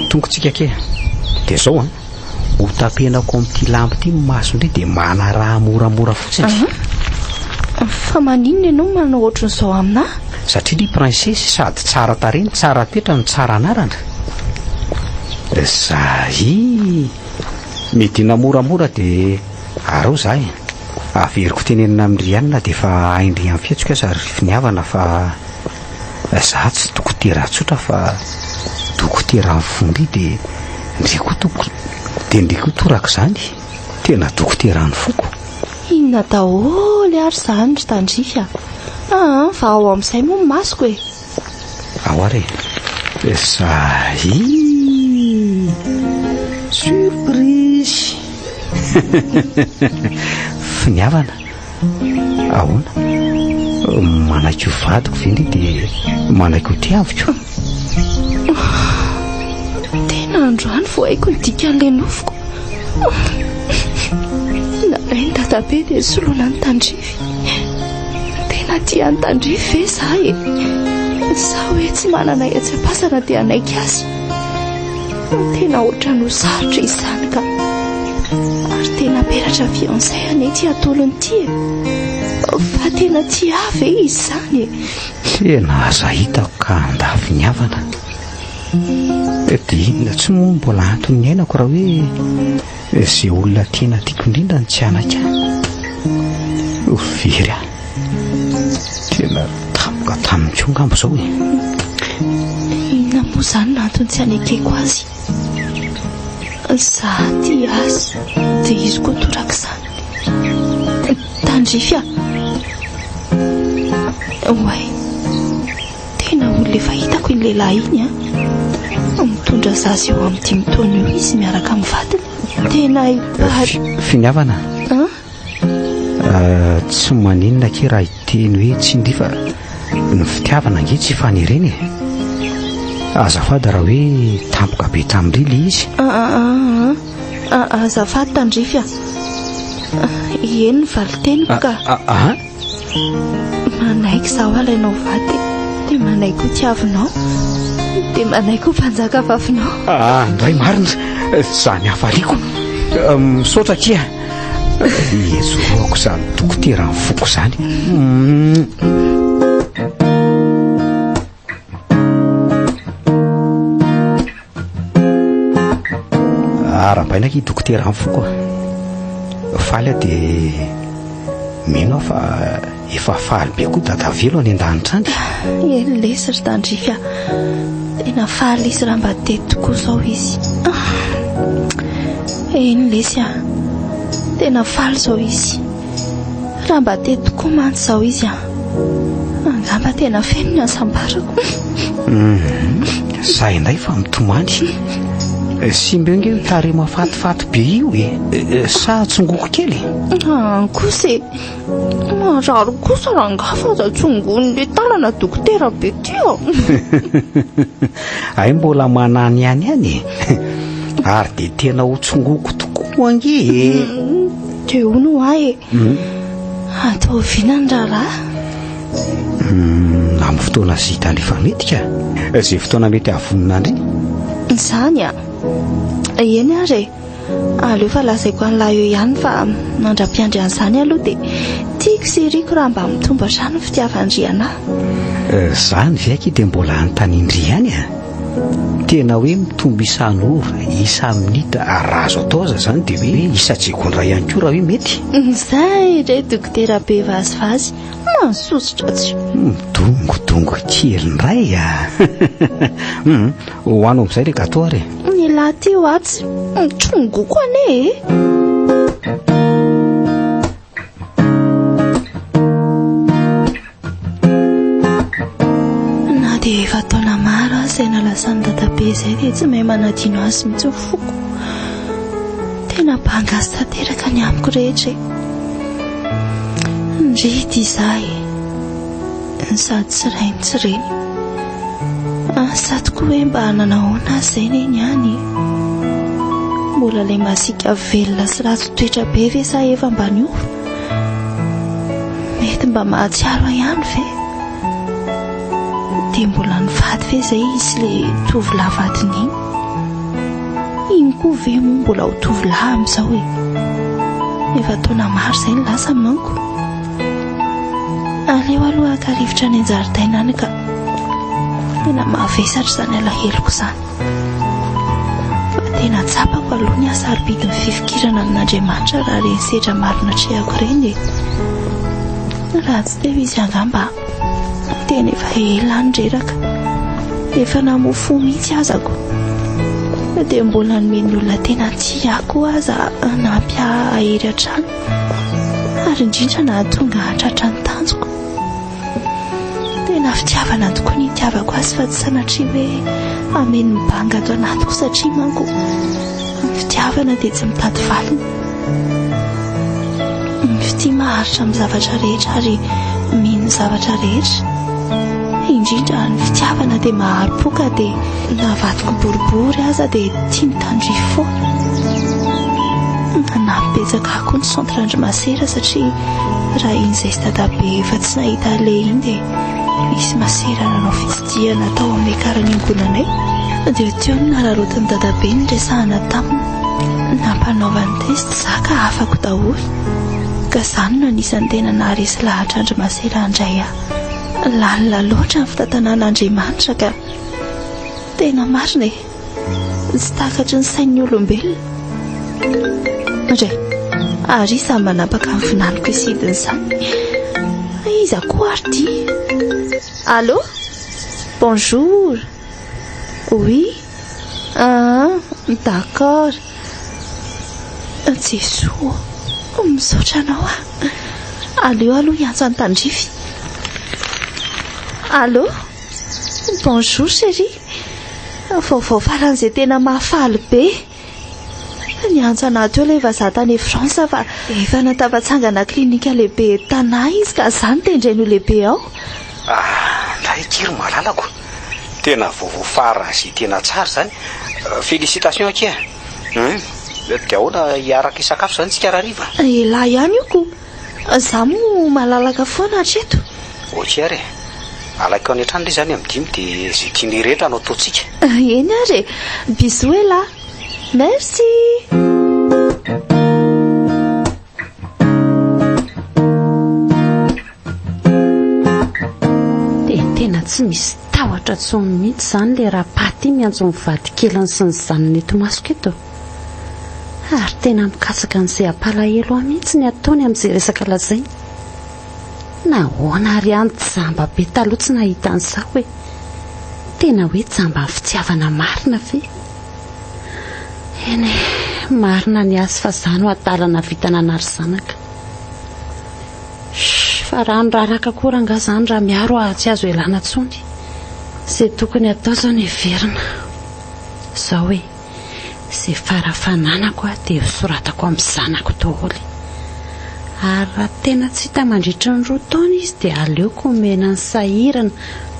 Tongotsika kely. Dia zao an, ho tapenako amin'ity lamba ity ny masondry dia manaraha moramora fotsiny. Fa maninona ianao manao ohatran'izao aminà? Satria ry princesse sady tsara tarehy no tsara toetra no tsara anarana. Zahi! Midina moramora dia arao za e. Averiko tenenina amin'i Rianina dia efa hain-dry amin'ny fihetsiko aza ry finiavana fa. Za tsy dokotera tsotra fa dokoteran'ny fo ndry de ndry koa toko de ndry koa torak'izany, tena dokoteran'ny foko. Inona daholo ary izany ry Tandrify a! Aa fa ao amin'izay moa ny masoko e! Ao ary e! Zahii! Surprise! Finiavana! Ahoana? Manaiky ho vadiko ve ndry dia manaiky ho tiaviko? Tena androany vao haiko ny dikan'ilay nofiko. Narain-dada. dadabe dia soloina an'i Tandrify. Tena tia an'i Tandrify ve za e? Sa hoe tsy manana etsy am-pasana dia hanaiky azy? Tena ohatran'ny ho sarotra izany ka. Ary tena peratra fiançailles anie ity atolony ity e. Fa tena tia ahy ve izy izany e? Tena aza hitako ka handà finiavana. Dia inona tsy moa mbola antony niainako raha hoe izay olona tena tiako indrindra no tsy hanaiky ahy. Ho very aho. Tena tampoka taminy koa angamba izao e. Inona moa izany no antony tsy hanekeko azy? Izaho tia azy dia izy koa torak'izany. Tandrify aho. Oay. Tena olona efa hitako iny lehilahy iny an! Mitondra zaza eo amin'ny dimy taona eo izy miaraka amin'ny vadiny. Tena hipary. Finiavana? An? Tsy maninona akia raha hiteny hoe tsindry fa ny fitiavana ange tsy ifanerena e! Azafady raha hoe tampoka be tamin-dry ilay izy. Aa azafady tandrify a! Eny ny valin-teniko ka. Aa? Manaiky izaho alainao vady dia manaiky ho tiavinao dia manaiky ho mpanjaka vavinao. Ah, ndray marina izany hafaliako. Misaotra akia. Ijoroako izany dokotera ny foko izany. Arahabaina akia dokotera amin'ny foko a. Faly aho dia mino aho fa efa faly be koa Dadavelo any an-danitra any. Eny lesy ry Tandrify a. Tena faly izy raha mba teto tokoa izao izy. Eny lesy a. Tena faly izao izy. Raha mba teto tokoa mantsy izao izy an! Angamba tena feno ny hasambarako. Za indray fa mitomany. Simba eo nge io tarehy mahafatifaty be io e. Sa tsongoko kely e? An kosa e! Marary kosa rangahy fa aza tsongoin'ilay tanana dokotera be ty a! Hay mbola manany ihany ihany e! Ary dia tena ho tsongoko tokoa ange e! Dia hono hoa e! Atao oviana ny raharaha? Amin'ny fotoana izay hitan'ny efa mety ka! Izay fotoana mety hahavonona an-dry. Izany a! Eny ary e! Aleo fa lazaiko an'lah eo ihany fa mandra-piandry an'izany aloha dia tiako sy iriko raha mba mitombo hatrany ny fitiavan-dry anah. Izany ve akia dia mbola anontanian-dry ihany a? Tena hoe mitombo isan'ora, isa-minitra, raha azo atao aza izany dia hoe isa-tsegondra ihany koa raha hoe mety. Izay re dokotera be vazivazy, mahasosotra tsy. Midongodongo kely indray a! Hohano amin'izay ilay gâteau ary e! Ny lahy ty hoatsy mitsongoko anie e! Na dia efa taona maro aza izay nalasan'i dadabe izay dia tsy mahay manadino azy mihitsy ny foko. Tena banga azy tanteraka ny amiko rehetra e! Ndry ity izaho e! Sady tsy rainy tsy reny. Asa tokoa hoe mba nanahoana azy izay neny any e? Mbola ilay masiaka velona sy ratsy toetra be ve sa efa mba niova? Mety mba mahatsiaro ahy ihany ve? Dia mbola nivady ve izay izy ilay tovolahy vadiny iny? Iny koa ve moa mbola ho tovolahy amin'izao e? Efa taona maro izay no lasa manko. Aleo aloha haka rivotra any an-jaridaina any ka. Tena mavesatra izany alaheloko izany. Fa tena tsapako aloha ny hasarobidin'ny fifikirana amin'Andriamanitra raha ireny sedra maro natrehako ireny e. Raha tsy teo izy angamba tena efa ela aho no reraka. Efa namoa fo mihitsy azako. Dia mbola nomen'ny olona tena tia ahy koa aza hanampy ahy hahery hatrany. Ary indrindra nahatonga hahatratra ny tanjoko. Tena fitiavana tokoa ny itiavako azy fa tsy sanatria hoe hameno ny banga ato anatiko satria manko ny fitiavana dia tsy mitady valiny. Ny fitia maharitra amin'ny zavatra rehetra ary mino ny zavatra rehetra. Indrindra ny fitiavana dia mahari-po ka dia na vadiko boribory aza dia tia mitandrify foana. Nanampy. betsaka ahy koa ny centre an-dry masera satria raha iny izay sy dadabe efa tsy nahita aleha iny dia nisy masera nanao fitsidihana tao amin'ny ekara niangonanay dia teo no nararaotin'i dadabe niresahana taminy. Nampanaovany test za ka afako daholo. Ka izany no anisan'ny tena naharesy lahatra an-dry masera handray ahy. Lalina loatra ny fitantanan'Andriamanitra ka. Tena marina e! Tsy takatry ny sain'ny olombelona. Ndray, ary iza no manapaka ny vinaniko hisidina izany? Iza koa ary ity? Allô? Bonjour. Oui? Ah, d'accord. Jesoa ô, misaotra anao aho. Aleo aloha hiantso an'i Tandrify. Allô? Bonjour chérie. Vaovao faran'izay tena mahafaly be. Niantso anah teo ilay vazaha tany France fa efa natafatsangana clinique lehibe eto Tana izy ka za no tendreny ho lehibe ao. Ah, ndray akia ry malalako. Tena vaovao faran'izay tena tsara izany. Félicitations akia. Hum, dia ahoana hiaraka hisakafo izany tsika rahariva? Elah ihany io ko. Za moa malalaka foana hatreto. Ok ary e. Alaiko any an-trano ilay izany amin'ny dimy dia izay tianay rehetra no ataontsika. Eny ary e. Bisous elah. Merci. Dia tena tsy misy tahotra intsony mihitsy izany ilay rapaty miantso ny vadikeliny sy ny zanany eto masoko eto. Ary tena mikatsaka an'izay hampalahelo ahy mihitsy ny ataony amin'izay resaka lazainy. Nahoana ary aho no jamba be taloha tsy nahita an'izao e? Tena hoe jamban'ny fitiavana marina ve? Eny e, marina ny azy fa izaho no adala nahavita nanary zanaka. Shh, fa rano raraka koa rangaha izany raha miaro aho tsy azo ialana intsony. Izay tokony hatao izao no heverina. Izao e. Izay fara fananako aho dia hosoratako amin'ny zanako daholo. Ary raha tena tsy hita mandritra ny roa taona izy dia aleoko omena ny sahirana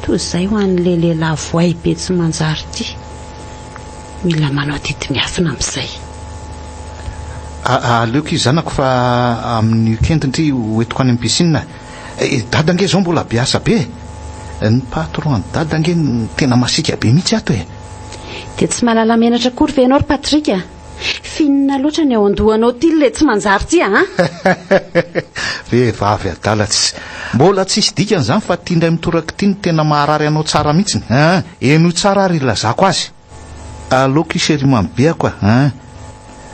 toy izay ho an'ilay lehilahy voay be tsy manjary ity. Mila manao didy miafina amin'izay. Aleoko izy zanako fa amin'ny week-end ndry hoentiko any amin'ny piscine. E, dada ange izao mbola be asa be e. Ny patron an'i dada ange no tena masiaka be mihitsy ato e. Dia tsy mahalala menatra akory ve ianao ry Patrick a? F'inona loatra ny ao an-dohanao ity ilay tsy manjary ity a? Vehivavy adala tsy. Mbola tsisy dikany izany fa ity indray mitoraka ity no tena maharary anao tsara mihitsiny an! Henoy tsara ary ilazako azy. Allo ki chérie mamy be ako a! An!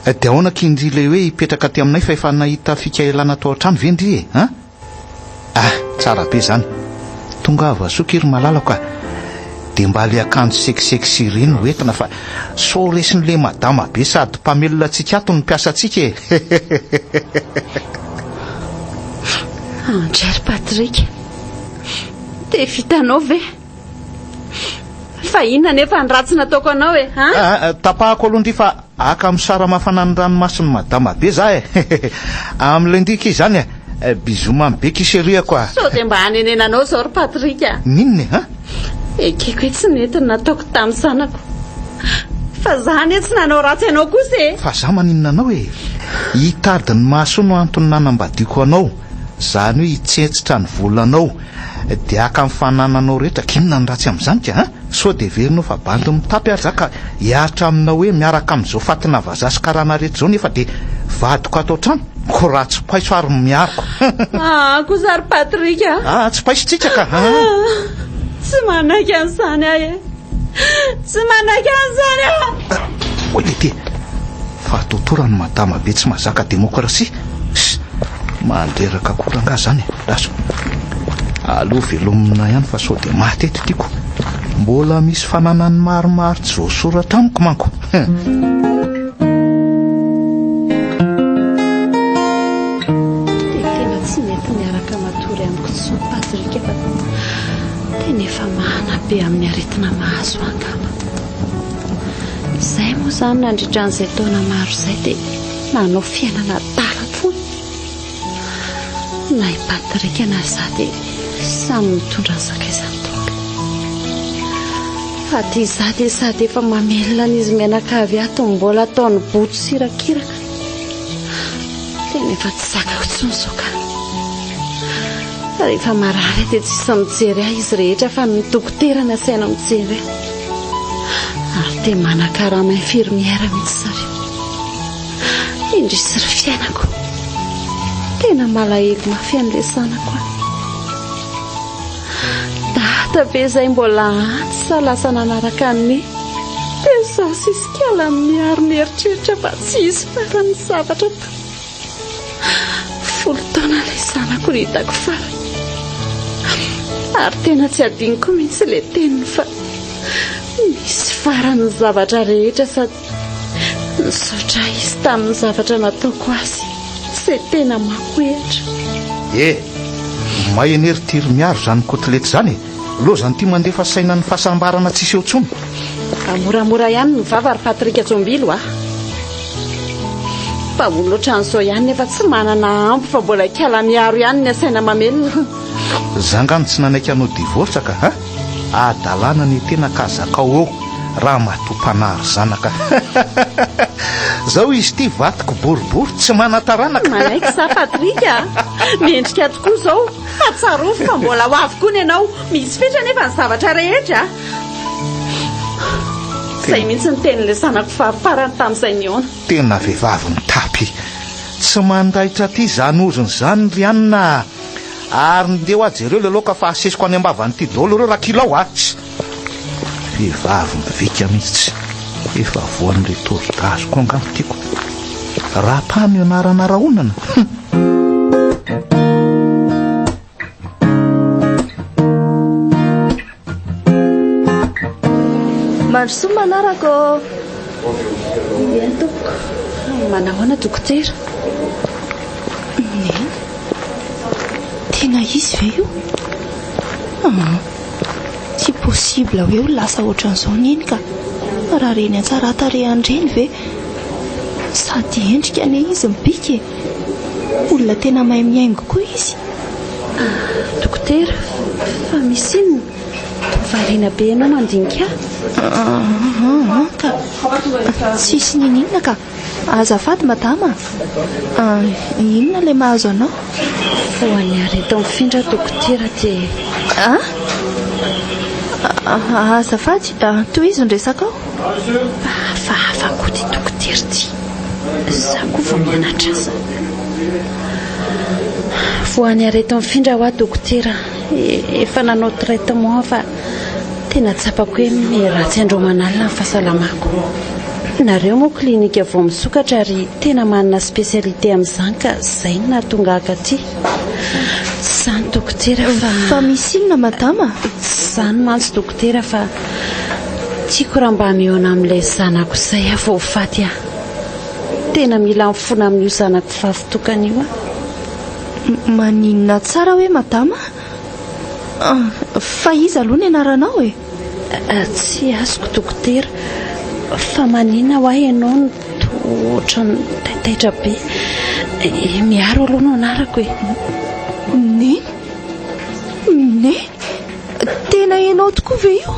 Dia ahoana ki ndry ilay hoe hipetraka aty aminay fa efa nahita fika ialana tao an-trano ve ndry e? An! Ah! Tsara be izany! Tongava soa ki ry malalako a! Dia mba le akanjo sexy ireny no entina fa sao resin'le madama be sady mpamelona antsika ato ny mpiasa antsika e! Andry ry Patrick! Dia vitanao ve? Fa inona anefa ny ratsy nataoko anao e? Ah, ah, tapahako aloha ndry fa haka mosara mafana ny ranomason'i madama be za e. Amin'ilay ndry ki izany e. Bisous mamy be ki chérie ko a. Sao dia mba hanenenanao izao ry Patrick a. N'inona e, ha? Ekeko hoe tsy nety ny nataoko tamin'ny zanako. Fa za anie tsy nanao ratsy anao kosa e. Fa za maninona anao e? Hitady ny mahasoa no antony nanambadiako anao. Izany hoe hitsentsitra ny volanao. Dia haka ny fanananao rehetra, k'inona ny ratsy amin'izany ka an? Sao dia heverinao fa bandy mitapy ary za ka hiaritra aminao hoe miaraka amin'izao fatina vazaha sy karana rehetra izao nefa dia vadiko ato an-trano? Ko raha tsy paiso ary miariko. Aa kosa ry Patrick a! Aa tsy paiso tsika ka an! Tsy manaiky an'izany aho e! Tsy manaiky an'izany aho! Hoy le ty! Fa totora ny madama be tsy mahazaka demokrasia. Ss! Mandreraka koa rangaha zany e. Lasa. Aleo velomina ihany fa sao dia maty eto tiako. Mbola misy fananany maromaro tsy voasoratra amiko manko. Dia tena tsy mety miaraka matory amiko intsony Patrick fa tena efa mahana be amin'ny aretina mahazo angamba. Izay moa izany nandritra an'izay taona maro izay dia nanao fiainana adala foana. Na i Patrick na izaho dia samy mitondra ny sakaizany daholo. Fa aty izaho dia sady efa mamelona an'izy mianakavy ato no mbola ataony boto sy irakiraka. Tena efa tsy zakako intsony izao ka. Rehefa marary aho dia tsisy mijery ahy izy rehetra fa ny dokotera no asaina mijery ahy. Ary dia manakarama infirmière mihitsy zareo. Indrisy ry fiainako. Tena malahelo mafy an'ilay zanako aho. Dada ve izay mbola any sa lasa nanaraka an'i Dia izaho sy Isikala miaro mieritreritra fa tsy hisy farany ny zavatra atao. Folo taona ilay zanako no hitako farany. Ary tena tsy adinoko mihitsy ilay teniny fa misy farany ny zavatra rehetra sady Nisaotra ahy izy tamin'ny zavatra nataoko azy, izay tena mamohehatra. E! May anie ry Tiry Miaro izany kotilety izany e! Lozan'ity mandefa saina ny fahasambarana tsisy eo intsony. Mba moramora ihany ny vava ry Patrick Tsombilo a! Mba olona ohatran'izao ihany nefa tsy manana ambo fa mbola ikala Miaro ihany ny asaina mamelona. Za nga no tsy nanaiky hanao divorce ka ha! Adalana ny tena ka zakao eo ramatoa mpanary zanaka Zao izy ity vatiko boribory tsy manan-taranaka. Manaiky za Patrick a! Mendrika tokoa zao fa tsarovy fa mbola ho avy koa ny anao, misy fetra anefa ny zavatra rehetra a! Zay mihitsy ny tenin'ilay zanako vavy farany tamin'izay nihaona. Tena vehivavy mitapy tsy mandaitra aty izany ozona izany ry anona a! Ary ndeha hoa jereo le laoka fa asesiko any ambavan'ity daholo ireo rakilao a! Tss! Vehivavy mivika mihitsy, efa voan'ilay tori-gazo koa angamba tiako. Rapa no ianarana rahonana? Hum! Mandrosoa manaraka ô! Eny tompoko. Manahoana dokotera? Neny? Tena izy ve io? Aa! Tsy possible hoe ho lasa ohatran'izao Neny ka! Raha reny an-tsara-tarehan'ireny ve? Sady endrika anie izy mibika e! Olona tena mahay mihaingo koa izy. Ah, dokotera, fa misy inona? Toa variana be ianao mandinika ahy. Ah, ka. Tsisy niniana ka. Azafady madama a. Inona ilay mahazo anao? Voan'ny areti-mifindra dokotera dia. Ah? Azafady, tohizo ny resakao. Fa hafahafa koa ity dokotera ity. Izaho koa vao mianatra azy. Voan'ny areti-mifindra hoa dokotera. Efa nanao traitement aho fa tena tsapako hoe miharatsy andro aman'alina ny fahasalamako. Nareo moa klinika vao misokatra ary tena manana spécialité amin'izany ka izay no nahatonga ahy aty. Tsy izany dokotera fa. Fa misy inona madama? Tsy izany mantsy dokotera fa tiako raha mba mihaona amin'ilay zanako izay aho vao ho faty aho. Tena mila mifona amin'io zanako vavy tokana io aho. Maninona tsara hoe madama? Fa iza aloha ny anaranao e? Tsy azoko dokotera, fa maninona hoa ianao no toa ohatran'ny taitaitra be? Miaro aloha no anarako e. Neny? Neny? Tena ianao tokoa ve io?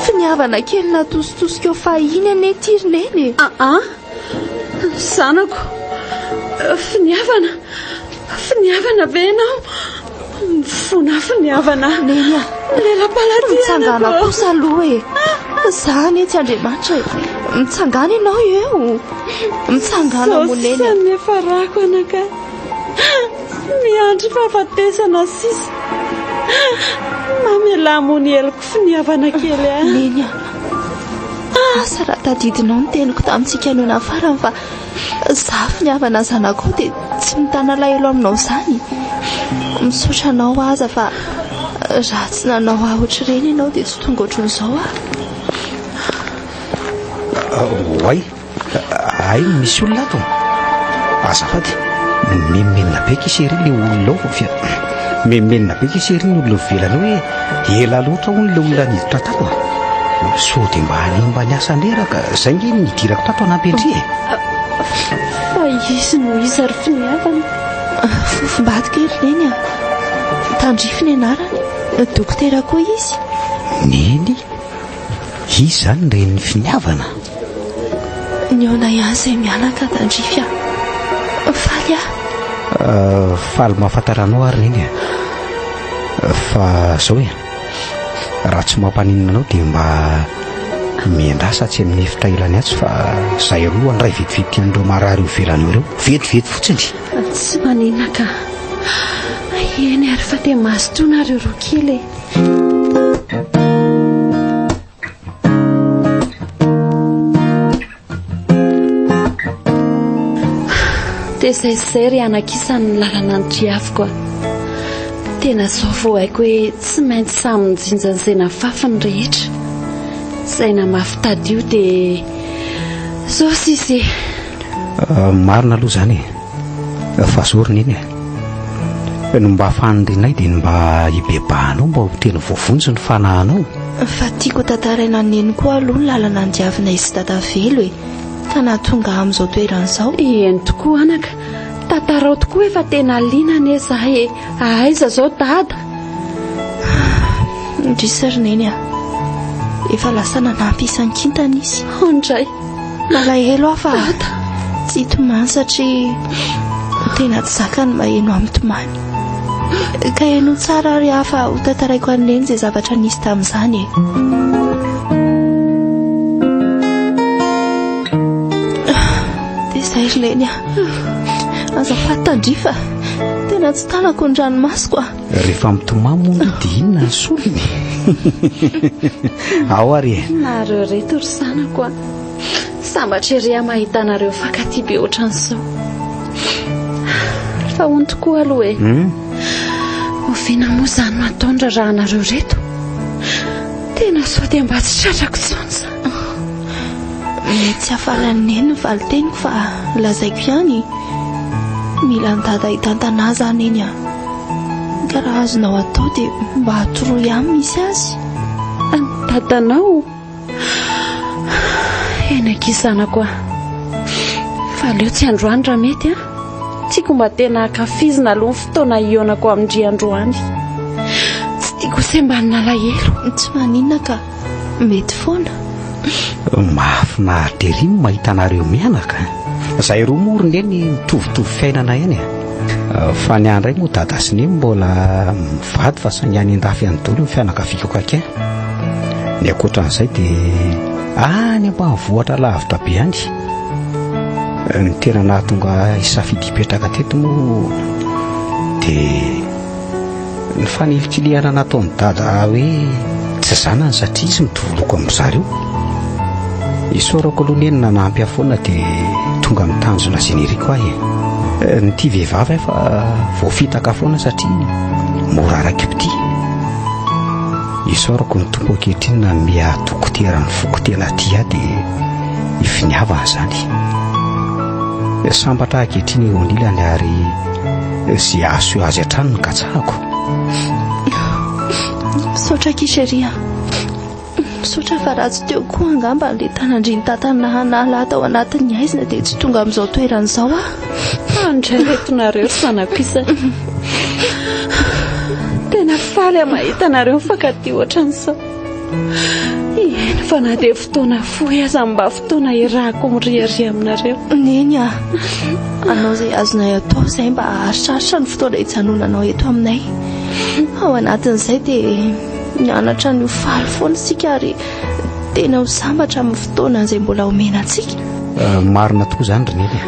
Finiavana kely natositosika eo fahiny anie ity ry Neny e! Aa! Zanako! Finiavana! Finiavana ve ianao? Mifona finiavana! Neny a! Lela-paladia Mitsangàna kosa aloha e! Za anie tsy Andriamanitra e! Mitsangàna ianao eo! Mitsangàna moa Neny a! Sao ny niafarako anaka! Miandry fahafatesana sisa. Mamelà moa ny heloko finiavana kely ahy. Neny a! Asa raha tadidinao ny teniko tamintsika noana farany fa za finiavana zanakao dia tsy mitana alahelo aminao izany. Misaotra anao aza fa raha tsy nanao ahy ohatr'ireny ianao dia tsy tonga ohatran'izao aho. Oay! Hay misy olona ato. Azafady, mimenomenona be kisa ery le olona ao vao fia. Mimenomenona be kisa ery ny olona ivelany ao hoe ela loatra hono le olona niditra tato a. Sao dia mba hanimba ny asan'ny reraka, zay nge ny nidirako tato hanampy an-dry e. Fa izy no iza ry finiavana? Fofombadika ery Neny a. Tandrify ny anarany. Dokotera koa izy. Neny? Izy izany ny renin'ny finiavana? Nihaona ihany izay mianaka tandrify aho. Faly aho. Eh, faly mahafantatra anao ary Neny e. Fa zao e, raha tsy mampaninona anao dia mba miandrasa atsy amin'ny efitra ilany atsy fa zay aloha handray vetivety an'ireo marary eo ivelany eo ireo. Vetivety fotsiny. Tsy maninona ka. Eny ary fa dia mazotoa nareo roa kely e. Dia izay sy izay ry anak'isany ny lalana notriaviko a. Tena izao vao haiko hoe tsy maintsy samy mijinja an'izay nafafy ny rehetra. Izay namafy tadio dia izao sisa e. Eh, marina aloha izany e. Fa zorony iny e. Ny mba fanirianay dia ny mba hibebahanao mba ho tena voavonjy ny fanahinao. Fa tiako tantaraina an'i Neny koa aloha ny lalana andiavinay sy Dadavelo e, ka nahatonga ahy amin'izao toerana izao. Eny tokoa anaka, tantarao tokoa efa tena liana anie za e, aiza izao Dada? Indrisy ry Neny a, efa lasa nanampy isan-kintana izy. Andray. Malahelo aho fa tsy hitomany satria tena tsy zaka ny maheno ahy mitomany. Ka henoy tsara ary aho fa ho tantaraiko an'i Neny izay zavatra nisy tamin'izany e. Dia izay ry Neny a. Azafady tandrify fa tena tsy tanako ny ranomasoko a. Rehefa mitomany moa aloha dia inona ny solony? Ao ary e. Nareo reto ry zanako a. Sambatra ery aho mahita anareo mifankatia be ohatran'izao. Fa hono tokoa aloha e. Hmm? Oviana moa izany no atao ny raharahanareo reto? Tena sao dia mba tsy tratrako intsony izany. Mety tsy hahafaly an'i Neny ny valin-teniko fa lazaiko ihany. Mila an'i Dada hitantana ahy za Neny a. Ka raha azonao atao dia mba atoroy ahy ny misy azy. An'i Dadanao? Eny akia zanako a. Fa aleo tsy androany raha mety a. Tiako mba tena ankafizina aloha ny fotoana hihaonako amin-dry androany. Tsy tiako ho sembanin'alahelo. Tsy maninona ka. Mety foana. Mahafinaritra ery ny mahita anareo mianaka. Zahay roa moa ry neny mitovitovy fiainana ihany e. Fa ny ahy indray moa dada sy neny mbola mivady fa saingy any an-dafy any daholo ny fianakaviako akaiky ahy. Ny ankoatran'izay dia any ambanivohitra lavitra be any. Ny tena nahatonga ahy hisafidy hipetraka teto moa dia Ny fanilikilihana nataon'i Dada hoe tsy zanany satria izy mitovy loko amin-dry zareo. Isaorako aloha neny nanampy ahy foana dia tonga amin'ny tanjona izay niriko ahy e. Nitia vehivavy aho fa voafitaka foana satria mora raiki-pitia. Isaorako ny Tompo ankehitriny nanome ahy dokotera ny foko tena tia ahy dia ny finiavana izany. Sambatra aho ankehitriny eo anilany ary Izay azo azy hatrany no katsahako. Misaotra akia chérie a. Misaotra fa raha tsy teo koa angamba ilay tanandrin'i Tata nahanala ahy tao anatin'ny haizina dia tsy tonga amin'izao toerana izao aho. Andray reto nareo ry zanako isany. Tena faly aho mahita anareo mifankatia ohatran'izao. Eny fa na dia fotoana fohy aza mba fotoana iarahako miriaria aminareo. Neny a! Hanao izay azonay atao izahay mba haharitraritra ny fotoana hijanonanao eto aminay. Ao anatin'izay dia mianatra ny ho faly foana isika ary tena ho sambatra amin'ny fotoana izay mbola omena antsika. Eh, marina tokoa izany ry Neny a!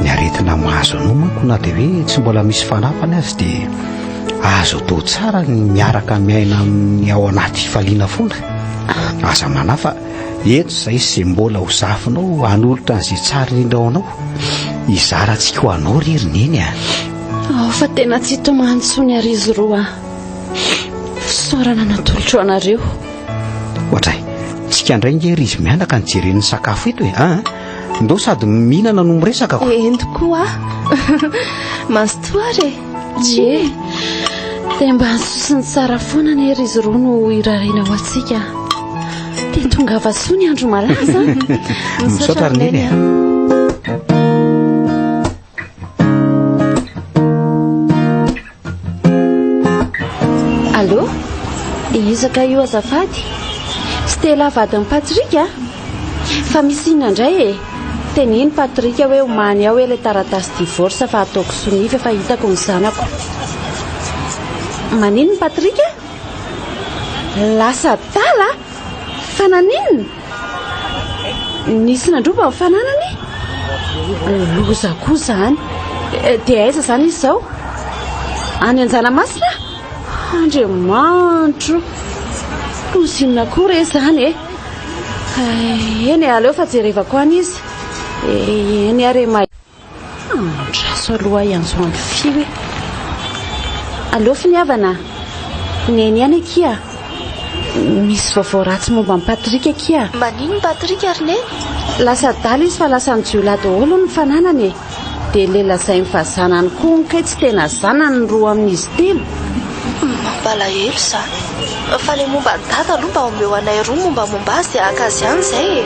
Ny aretina mahazo anao manko na dia hoe tsy mbola misy fanafany aza dia Azo atao tsara ny miaraka miaina amin'ny ao anaty fifaliana foana. Aza manahy fa eto izay sy izay mbola ho zafinao hanolotra an'izay tsara indrindra ho anao. Hizara antsika ho anao re ry Neny a! Ao fa tena tsy hitomany intsony ary izy roa. Fisaorana natolotro anareo. Ohatray, tsika indray nge ry izy mianaka no jeren'ny sakafo eto e! An! Ndao sady mihinana no miresaka ko. Eny tokoa. Mazotoa ary e. Ie. Dia mba ny soa sy ny tsara foana anie ry izy roa no irariana ho antsika. Dia tongava soa ny andro malaza. Misaotra ry Neny a. Allô? Iza kay io azafady? Stella vadin'i Patrick a? Fa misy inona indray e? Teneno Patrick hoe omany ao ilay taratasy divorce fa ataoko sonia fa efa hitako ny zanako. Maninona Patrick? Lasa adala? Fa naninona? Nisy nandroba ny fananany? Loza koa izany. Dia aiza izany izy izao? Any Anjanamasina? Andriamanitro! Loza inona koa re izany e? Eny e, aleo fa jerevako any izy. Eny ary e, mahay. Andraso aloha hiantso an'i Fio e. Aleo finiavana. Neny ihany akia. Misy vaovao ratsy momba an'i Patrick akia. Maninona Patrick ry Neny? Lasa adala izy fa lasan'ny jiolahy daholo ny fananany e. Dia ilay lazainy fa zanany koa hono kay tsy tena zanany ny roa amin'izy telo. Mampalahelo izany. Fa ilay momba an'i Dada aloha mba omeo anay roa mombamomba azy dia haka azy ihany izay e.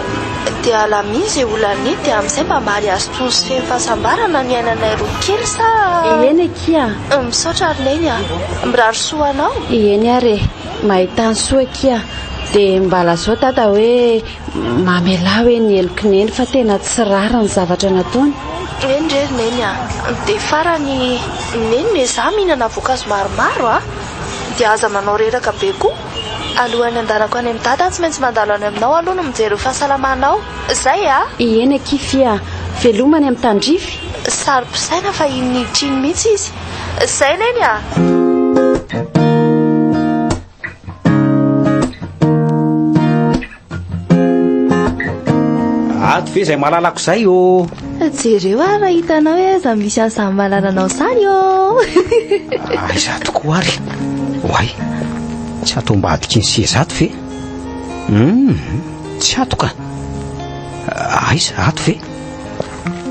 Dia alamino izay olana iny dia amin'izay mba mariazy tony sy feno fahasambarana ny iainanay roa kely sa. Eny akia. Misaotra ry Neny a. Mirary soa ho anao. Eny ary e. Mahita ny soa akia. Dia mba lazao Dada hoe Mamelà hoe ny helok'i Neny fa tena tsy rariny ny zavatra nataony. Eny re ry Neny a! Dia farany, Neny miezaha mihinana voankazo maromaro a! Dia aza manao reraka be koa. Alohan'ny handanako any amin'i Dada aho tsy maintsy mandalo any aminao aloha no mijery ny fahasalamanao. Izay a! Eny akia Fia a! Veloma any amin'ny tandrify. Saro-pisaina fa iny niditra iny mihitsy izy. Izay Neny a! Ato ve izay malalako izay ô? Jereo ary raha hitanao hoe aiza misy an'izany malalanao izany ô! Aiza tokoa ary? Oay, tsy ato ambadiky ny seza ato ve? Hum, tsy ato ka. Aiza, ato ve?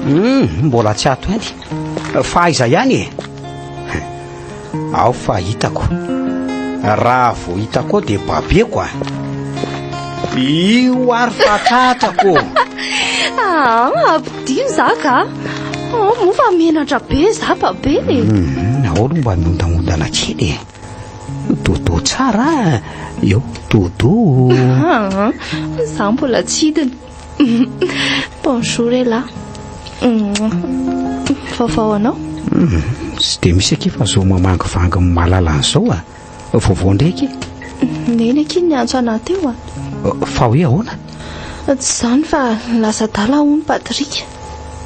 Hum, mbola tsy ato ihany. Fa aiza ihany e? Ao fa hitako. Raha vao hitako ao dia babeko a. Io ary fa tratrako. Ah, ampidino za ka. Oh, moa fa menatra be za babe e. Hmm, ao aloha mba miondangondana kely e. Dodo tsara. Eo, dodo. Ah, za mbola tsy hidina. Bonjour elah. Vaovao anao? Hmm, tsy dia misy akia fa zao mamangivangy malala an'izao a. Vaovao indray akia. Neny akia niantso anah teo a. Fa hoe ahoana? Tsy izany fa lasa adala hono Patrick.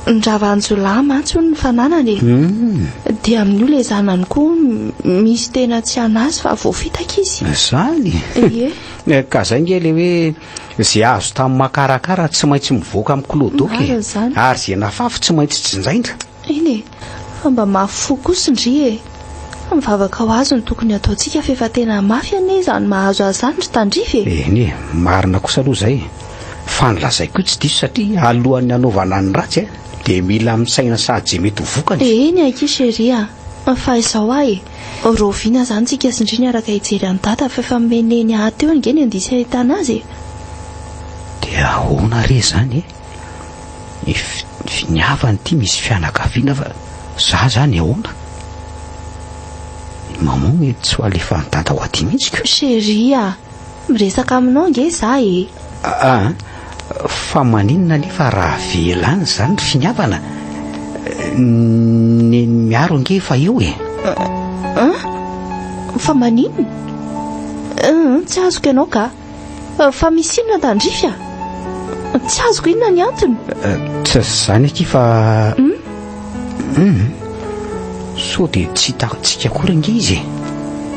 Ndravanjolahy mantsy hono ny fananany e. Hmm. Dia amin'io ilay zanany koa misy tena tsy anazy fa voafitaka izy. Izany? Ie. Ka zay nge le hoe Ze azo tamin'ny makarakara tsy maintsy mivoaka amin'ny clodoka e. Marina izany. Ary ze nafafy tsy maintsy jinjaindra. Eny e, fa mba mafy fo kosa ndry e. Mivavaka ho azy no tokony hataontsika f'efa tena mafy anie izany mahazo azy izany ry Tandrify e. Eny e, marina kosa aloha izay. Fa ny lazaiko io tsy diso satria alohan'ny hanaovana ny ratsy e, dia mila misaina sady ze mety ho vokany. Eny akia chérie a, fa izao aho e. Rahoviana izany tsika sy ndry niaraka hijery an'i Dada fa efa nomen'i Neny ahy teo ange ny andihy ahitana azy e! Dia ahoana re izany e? Ny finiavana ity misy fianakaviana fa za zany ahoana? Ny maman mety tsy ho alefan'i Dada ho aty mihitsy ko! Chérie a! Miresaka aminao ange za e! Aa, fa maninona anefa raha avela any izany ry finiavana? Neny Miaro ange efa eo e! An? Fa maninona? An, tsy azoko ianao ka! Fa misy inona tandrify a? Tsy azoko inona ny antony? Tsy izany akia fa... Hum. Sao dia tsy hitantsika akory ange izy e.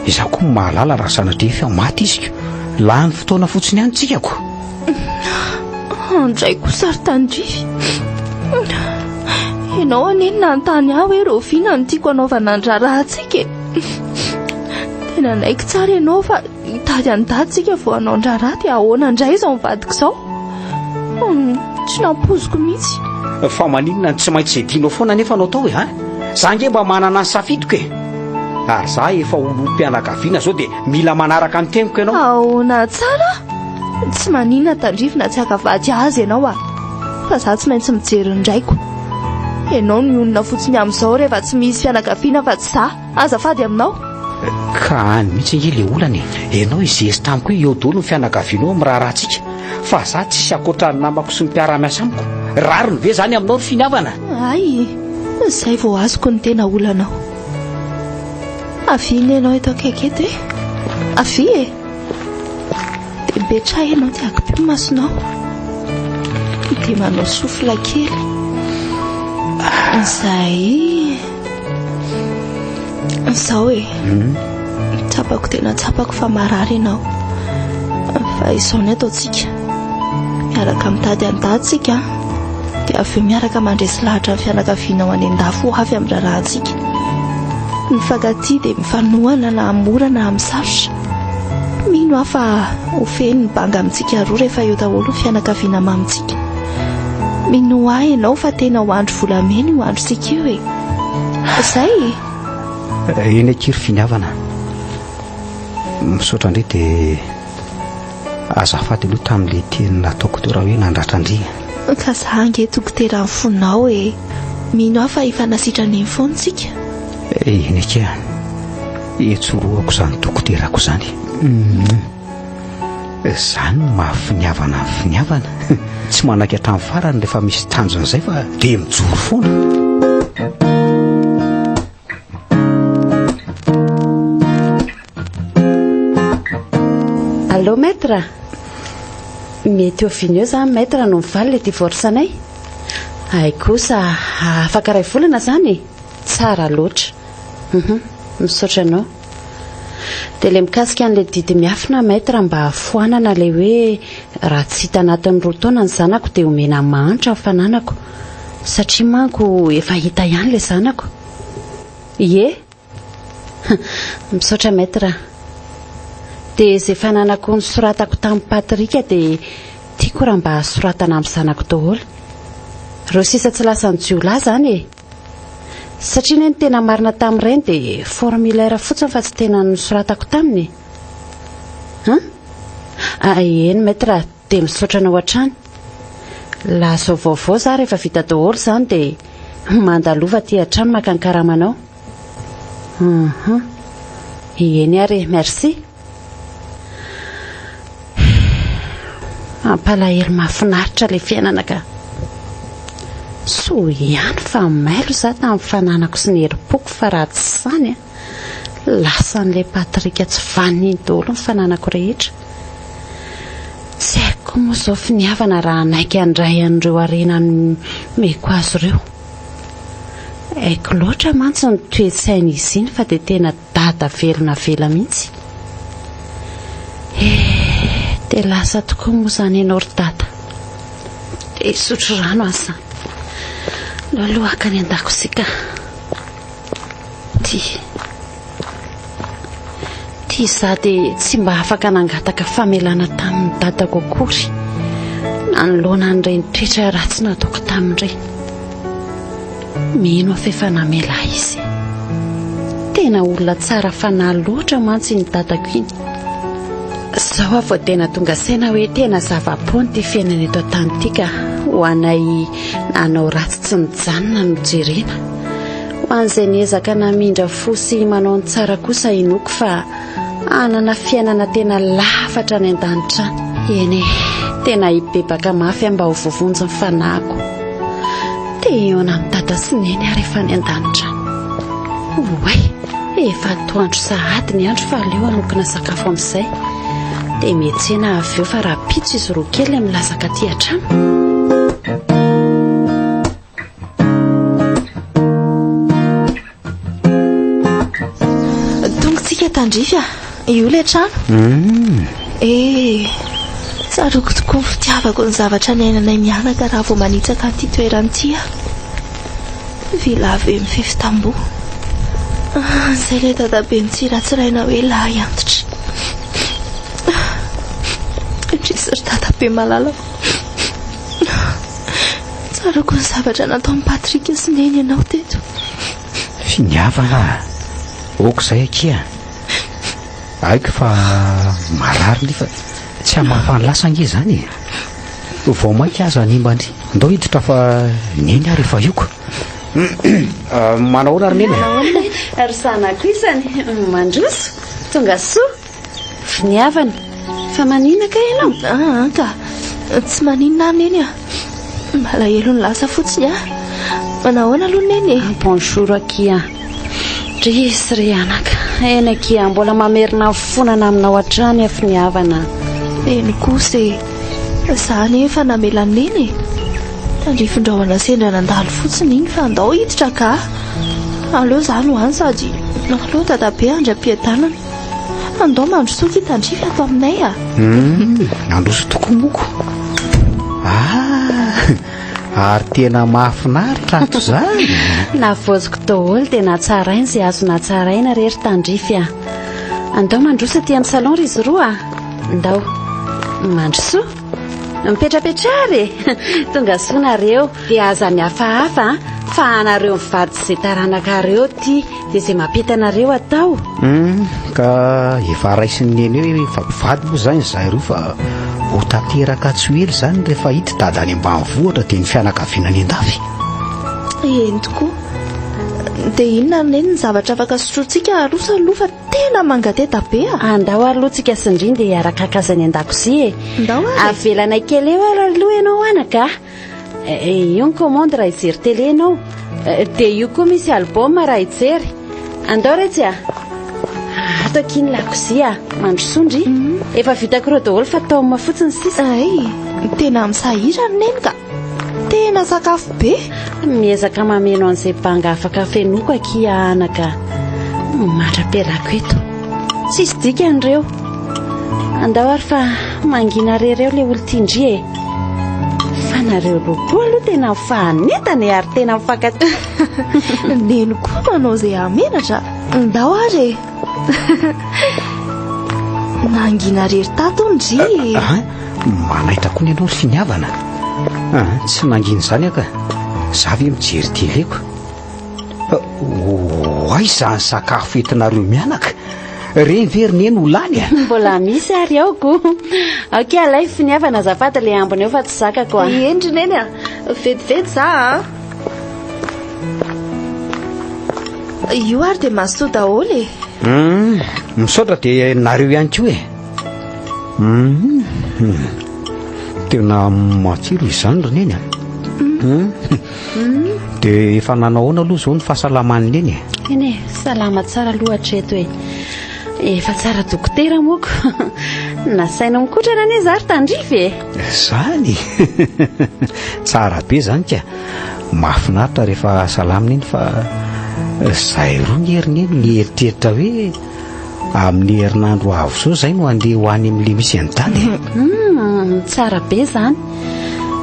Izaho koa mahalala raha sanatria efa maty izy ko. Lany fotoana fotsiny ihany tsika ko. Andray kosa ry Tandrify. Ianao anie no nanontany ahy hoe rahoviana no tiako hanaovana ny raharahantsika e. Tena nanaiky tsara ianao fa Hitady an'i Dada tsika vao hanao ny raharaha dia ahoana indray izao mivadika izao? Hum, tsy nampoiziko mihitsy. Fa maninona no tsy maintsy edinao foana anefa no atao e, ha? Za ange mba manana ny safidiko e! Ary za efa olom-pianakaviana zao dia mila manaraka ny teniko ianao. Ahoana tsara? Tsy maninona tandrify na tsy haka vady azy ianao a! Fa za tsy maintsy mijery ny raiko. Ianao no mionona fotsiny amin'izao rehefa tsy misy fianakaviana fa tsy za. Azafady aminao. Ka any mihitsy ange le olana e! Ianao hizesta amiko hoe eo daholo ny fianakavianao amin'ny raharahantsika, fa za tsisy ankoatra ny namako sy ny mpiara-miasa amiko. Rariny ve izany aminao ry finiavana? Hay, izay vao azoko ny tena olanao. Avia anie ianao eto akaiky eto e. Avia e. Dia mipetraha ianao dia akipio ny masonao. Dia manao souffle kely. Izay. Izao e. Hmm? Tsapako tena tsapako fa marary ianao. Fa izao ny ataontsika. Miaraka mitady an'i Dada tsika. Dia avy eo miaraka mandresy lahatra ny fianakavianao any an-dafy ho avy amin'ny raharahantsika. Ny mifankatia dia mifanohana na amin'ny mora na amin'ny sarotra. Mino aho fa ho feno ny banga amintsika roa rehefa eo daholo ny fianakaviana mamintsika. Minoa ahy ianao fa tena ho andro volamena io androntsika io e. Izay e. Eny akia ry finiavana. Misaotra ndry dia azafady aloha tamin'ilay teny nataoko teo raha hoe nandratra ndry. Ka za ange dokoteran'ny fonao e. Mino aho fa efa nasitrana eny foana tsika. Eny akia. Etsorohako izany dokoterako izany. Izany no maha finiavana ny finiavana. Tsy manaiky hatramin'ny farany rehefa misy tanjona izay fa dia mijoro foana. Allô maître? Mety oviana eo zany maître no mivaly le divorce anay? Hay kosa afaka iray volana zany e? Tsara loatra. Hum misaotra anao. Dia le mikasika an'le didy miafina maître mba foanana le hoe raha tsy hita anatin'ny roa taona ny zanako dia omena mahantra ny fananako satria manko efa hita ihany le zanako. Ie. Misaotra Maître a. Dia izay fananako nosoratako tamin'i Patrick dia tiako raha mba soratana amin'ny zanako daholo. Ireo sisa tsy lasan'ny jiolahy izany e. Satria anie ny tena marina tamin'ireny dia formulaire fotsiny fa tsy tena nosoratako taminy e. An? Ah, eny Maître a, dia misaotra anao hatrany. Lazao vaovao za rehefa vita daholo izany dia mandalova aty an-trano maka ny karamanao. Hum Eny ary e, merci. Mampalahelo mahafinaritra ilay fiainana ka. Soa ihany fa mailo za tamin'ny fananako sy ny herim-poko fa raha tsy izany a, lasan'ilay Patrick tsy vanona iny daholo ny fananako rehetra. Tsy haiko koa moa izao finiavana raha hanaiky handray an'ireo harena nomeko azy ireo. Haiko loatra mantsy ny toe-tsain'izy iny fa dia tena dada velona avela mihitsy. Eh, dia lasa tokoa moa izany ianao ry dada. Dia hisotro rano aho izany. Aleo aloha haka any an-dakozia ka. Ty. Ty izaho dia tsy mba afaka nangataka famelana tamin'ny dadako akory nanoloana an'ireny toetra ratsy nataoko tamin'ireny. Mino aho fa efa namela ahy izy. Tena olona tsara fanahy loatra mantsy iny dadako iny. Izao aho vao tena tonga saina hoe tena zava-poana ity fiainana eto an-tany ity ka ho anay nanao ratsy tsy nijanona no jerena. Ho an'izay niezaka namindra fo sy manao ny tsara kosa inoako fa hanana fiainana tena lafatra any an-danitra any. Eny e, tena hibebaka mafy aho mba ho voavonjy ny fanahiko. Te hihaona amin'i Dada sy Neny aho rehefa any an-danitra any. Oay, efa atoandro sahady ny andro fa aleo hanokana sakafo amin'izay. Dia miantsena avy eo fa rahampitso izy roa kely milazaka aty an-trano. Tonga tsika tandrify a! Io ilay trano. Hmm. Eh, tsaroako tokoa ny fitiavako ny zavatra niainanay mianaka raha vao manitsaka an'ity toerana ity aho. Villa be mifefy tamboho. Ah, izay ilay dadabe nitsiratsiraina hoe lahy antitra. Indrisy ry dadabe malalako. Tsaroako ny zavatra nataon'i Patrick sy Neny anao teto. Finiavana a! Ok izay akia. Haiko fa marary nefa tsy hamafa ny lasa ange izany e. Vao mainka aza hanimba an-dry. Ndao hiditra fa Neny ary efa hioko. Manao ahoana ry Neny e? Ry zanako isany, mandroso, tonga soa. Finiavana, fa maninona kay ianao? Aa ka, tsy maninona aho Neny a. Malahelo ny lasa fotsiny aho. Manahoana aloha Neny e? Bonjour akia. Drisy ry anaka. Eny akia, mbola mamerina mifonana aminao hatrany aho finiavana. Eny kosa e. Za anie efa namela an'i Neny e. Tandrifin-drahona sendra nandalo fotsiny iny fa andao hiditra ka. Aleo za no any sady aleo dadabe handry am-piadanana. Andao mandrosoa akia tandrify ato aminay a. Hum, handroso tokoa moko. Ah, ary tena mahafinaritra ato izany. Navoaziko daholo dia natsaraina izay azo natsaraina re ry tandrify a. Andao mandroso aty amin'ny salon ry izy roa a. Ndao. Mandrosoa. Mipetrapetraha re. Tonga soa nareo. Dia aza mihafahafa a, fa anareo mivady sy izay taranakareo ity. Dia izay mampety anareo atao. Hum, ka efa raisin'ny neny hoe efa mpivady moa izany izahay roa fa ho tanteraka tsy ho ela izany rehefa hita dada any ambanivohitra dia ny fianakaviana any an-dafy. Eny tokoa. Dia inona ry neny ny zavatra afaka sotrointsika aroso aloha fa tena mangateta be a! Andao ary aloha tsika sy ndry dia hiaraka haka azy any an-dakozia e. Ndao ary e. Avelanay kely eo ary aloha ianao anaka a. Eh, io ny commande raha hijery télé ianao. Eh, dia io koa misy album raha hijery. Andao retsy a. Ato akia ny lakozia. Mandrosoa ndry. Mhm. Efa vitako ireo daholo fa tome fotsiny sisa. Ay, tena misahirana neny ka. Tena sakafo be. Miezaka mameno an'izay banga afaka fenoiko akia anaka. Mandra-pialako eto. Tsisy dikany ireo. Andao ary fa mangina rery eo ilay olon-tian-dry e. Fa nareo roa koa aloha tena mifahanentana e ary tena mifankatia. Neny koa manao izay hahamenatra. Ndao ary e. Nangina rery tato hono dry e. Ah, manaitra koa ny anao ry finiavana. Ah, tsy nangina izany aho ka. Za ve mijery télé-ko. Oay izany sakafo entinareo mianaka. Ireny ve ry neny ho lany a? Mbola misy ary ao ko. Ok, alaivo finiavana azafady le ambiny eo fa tsy zakako a. Eny ry neny a. Vetivety za a. Io ary dia mazotoa daholo e. Hum, misaotra dia nareo ihany koa e. Hum, tena matsiro izany ry neny a. Hum. Dia efa nanao ahoana aloha izao ny fahasalaman'i Neny e? Eny e, salama tsara aloha hatreto e. Efa tsara dokotera moko. Nasaina mikotrana anie za ry tandrify e. Zany? Tsara be zany ka. Mahafinaritra rehefa salama Neny fa zay roa nge ry Neny mieritreritra hoe amin'ny herinandro ho avy izao zay no handeha ho any amin'ilay misy an'i Dada e. Hum, tsara be zany.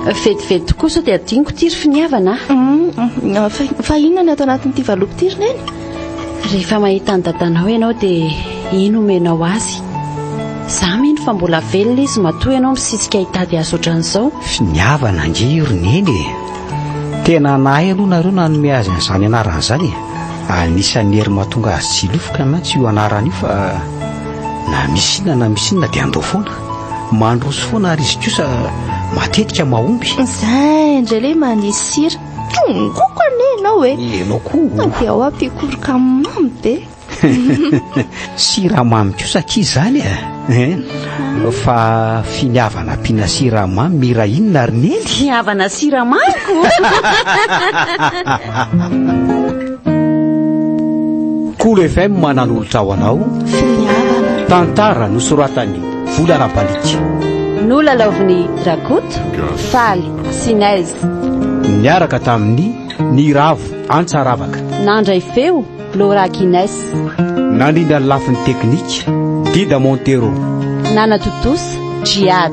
Vetivety tokoa sao dia adinoko ity ry finiavana a. Hum, fa inona ny ato anatin'ity valopy ity ry Neny? Rehefa mahita an'i dadanao ianao dia iny omenao azy. Za mino fa mbola velona izy matoa ianao misisika hitady azy ohatran'izao. Finiavana ange io ry Neny e! Tena nahay aloha nareo nanome azy an'izany anarana izany e! Anisan'ny hery mahatonga azy tsy hilofoka mantsy io anarana io fa na misy inona na misy inona dia andao foana. Mandroso foana ary izy kosa matetika mahomby. Zay indray le manisy sira. Tongoko anie ianao e. Ianao koa. Dia ao ampikoroka mamy be. Siramamy kosa akia izany e. Eh? Fa finiavana ampiana siramamy mira inona ry Neny? Finiavana siramamy ko. Kolo FM nanolotra ho anao Finiavana. Tantara nosoratan'i Vola Rabaliaka. Nolalaovin'i Rakoto, Faly, Sinez. Niaraka tamin'i Niravo Antsaravaka. Nandray feo, Laura Guinness. Nandrindra ny lafiny teknika, Dida Montero. Nanatontosa, Djihad.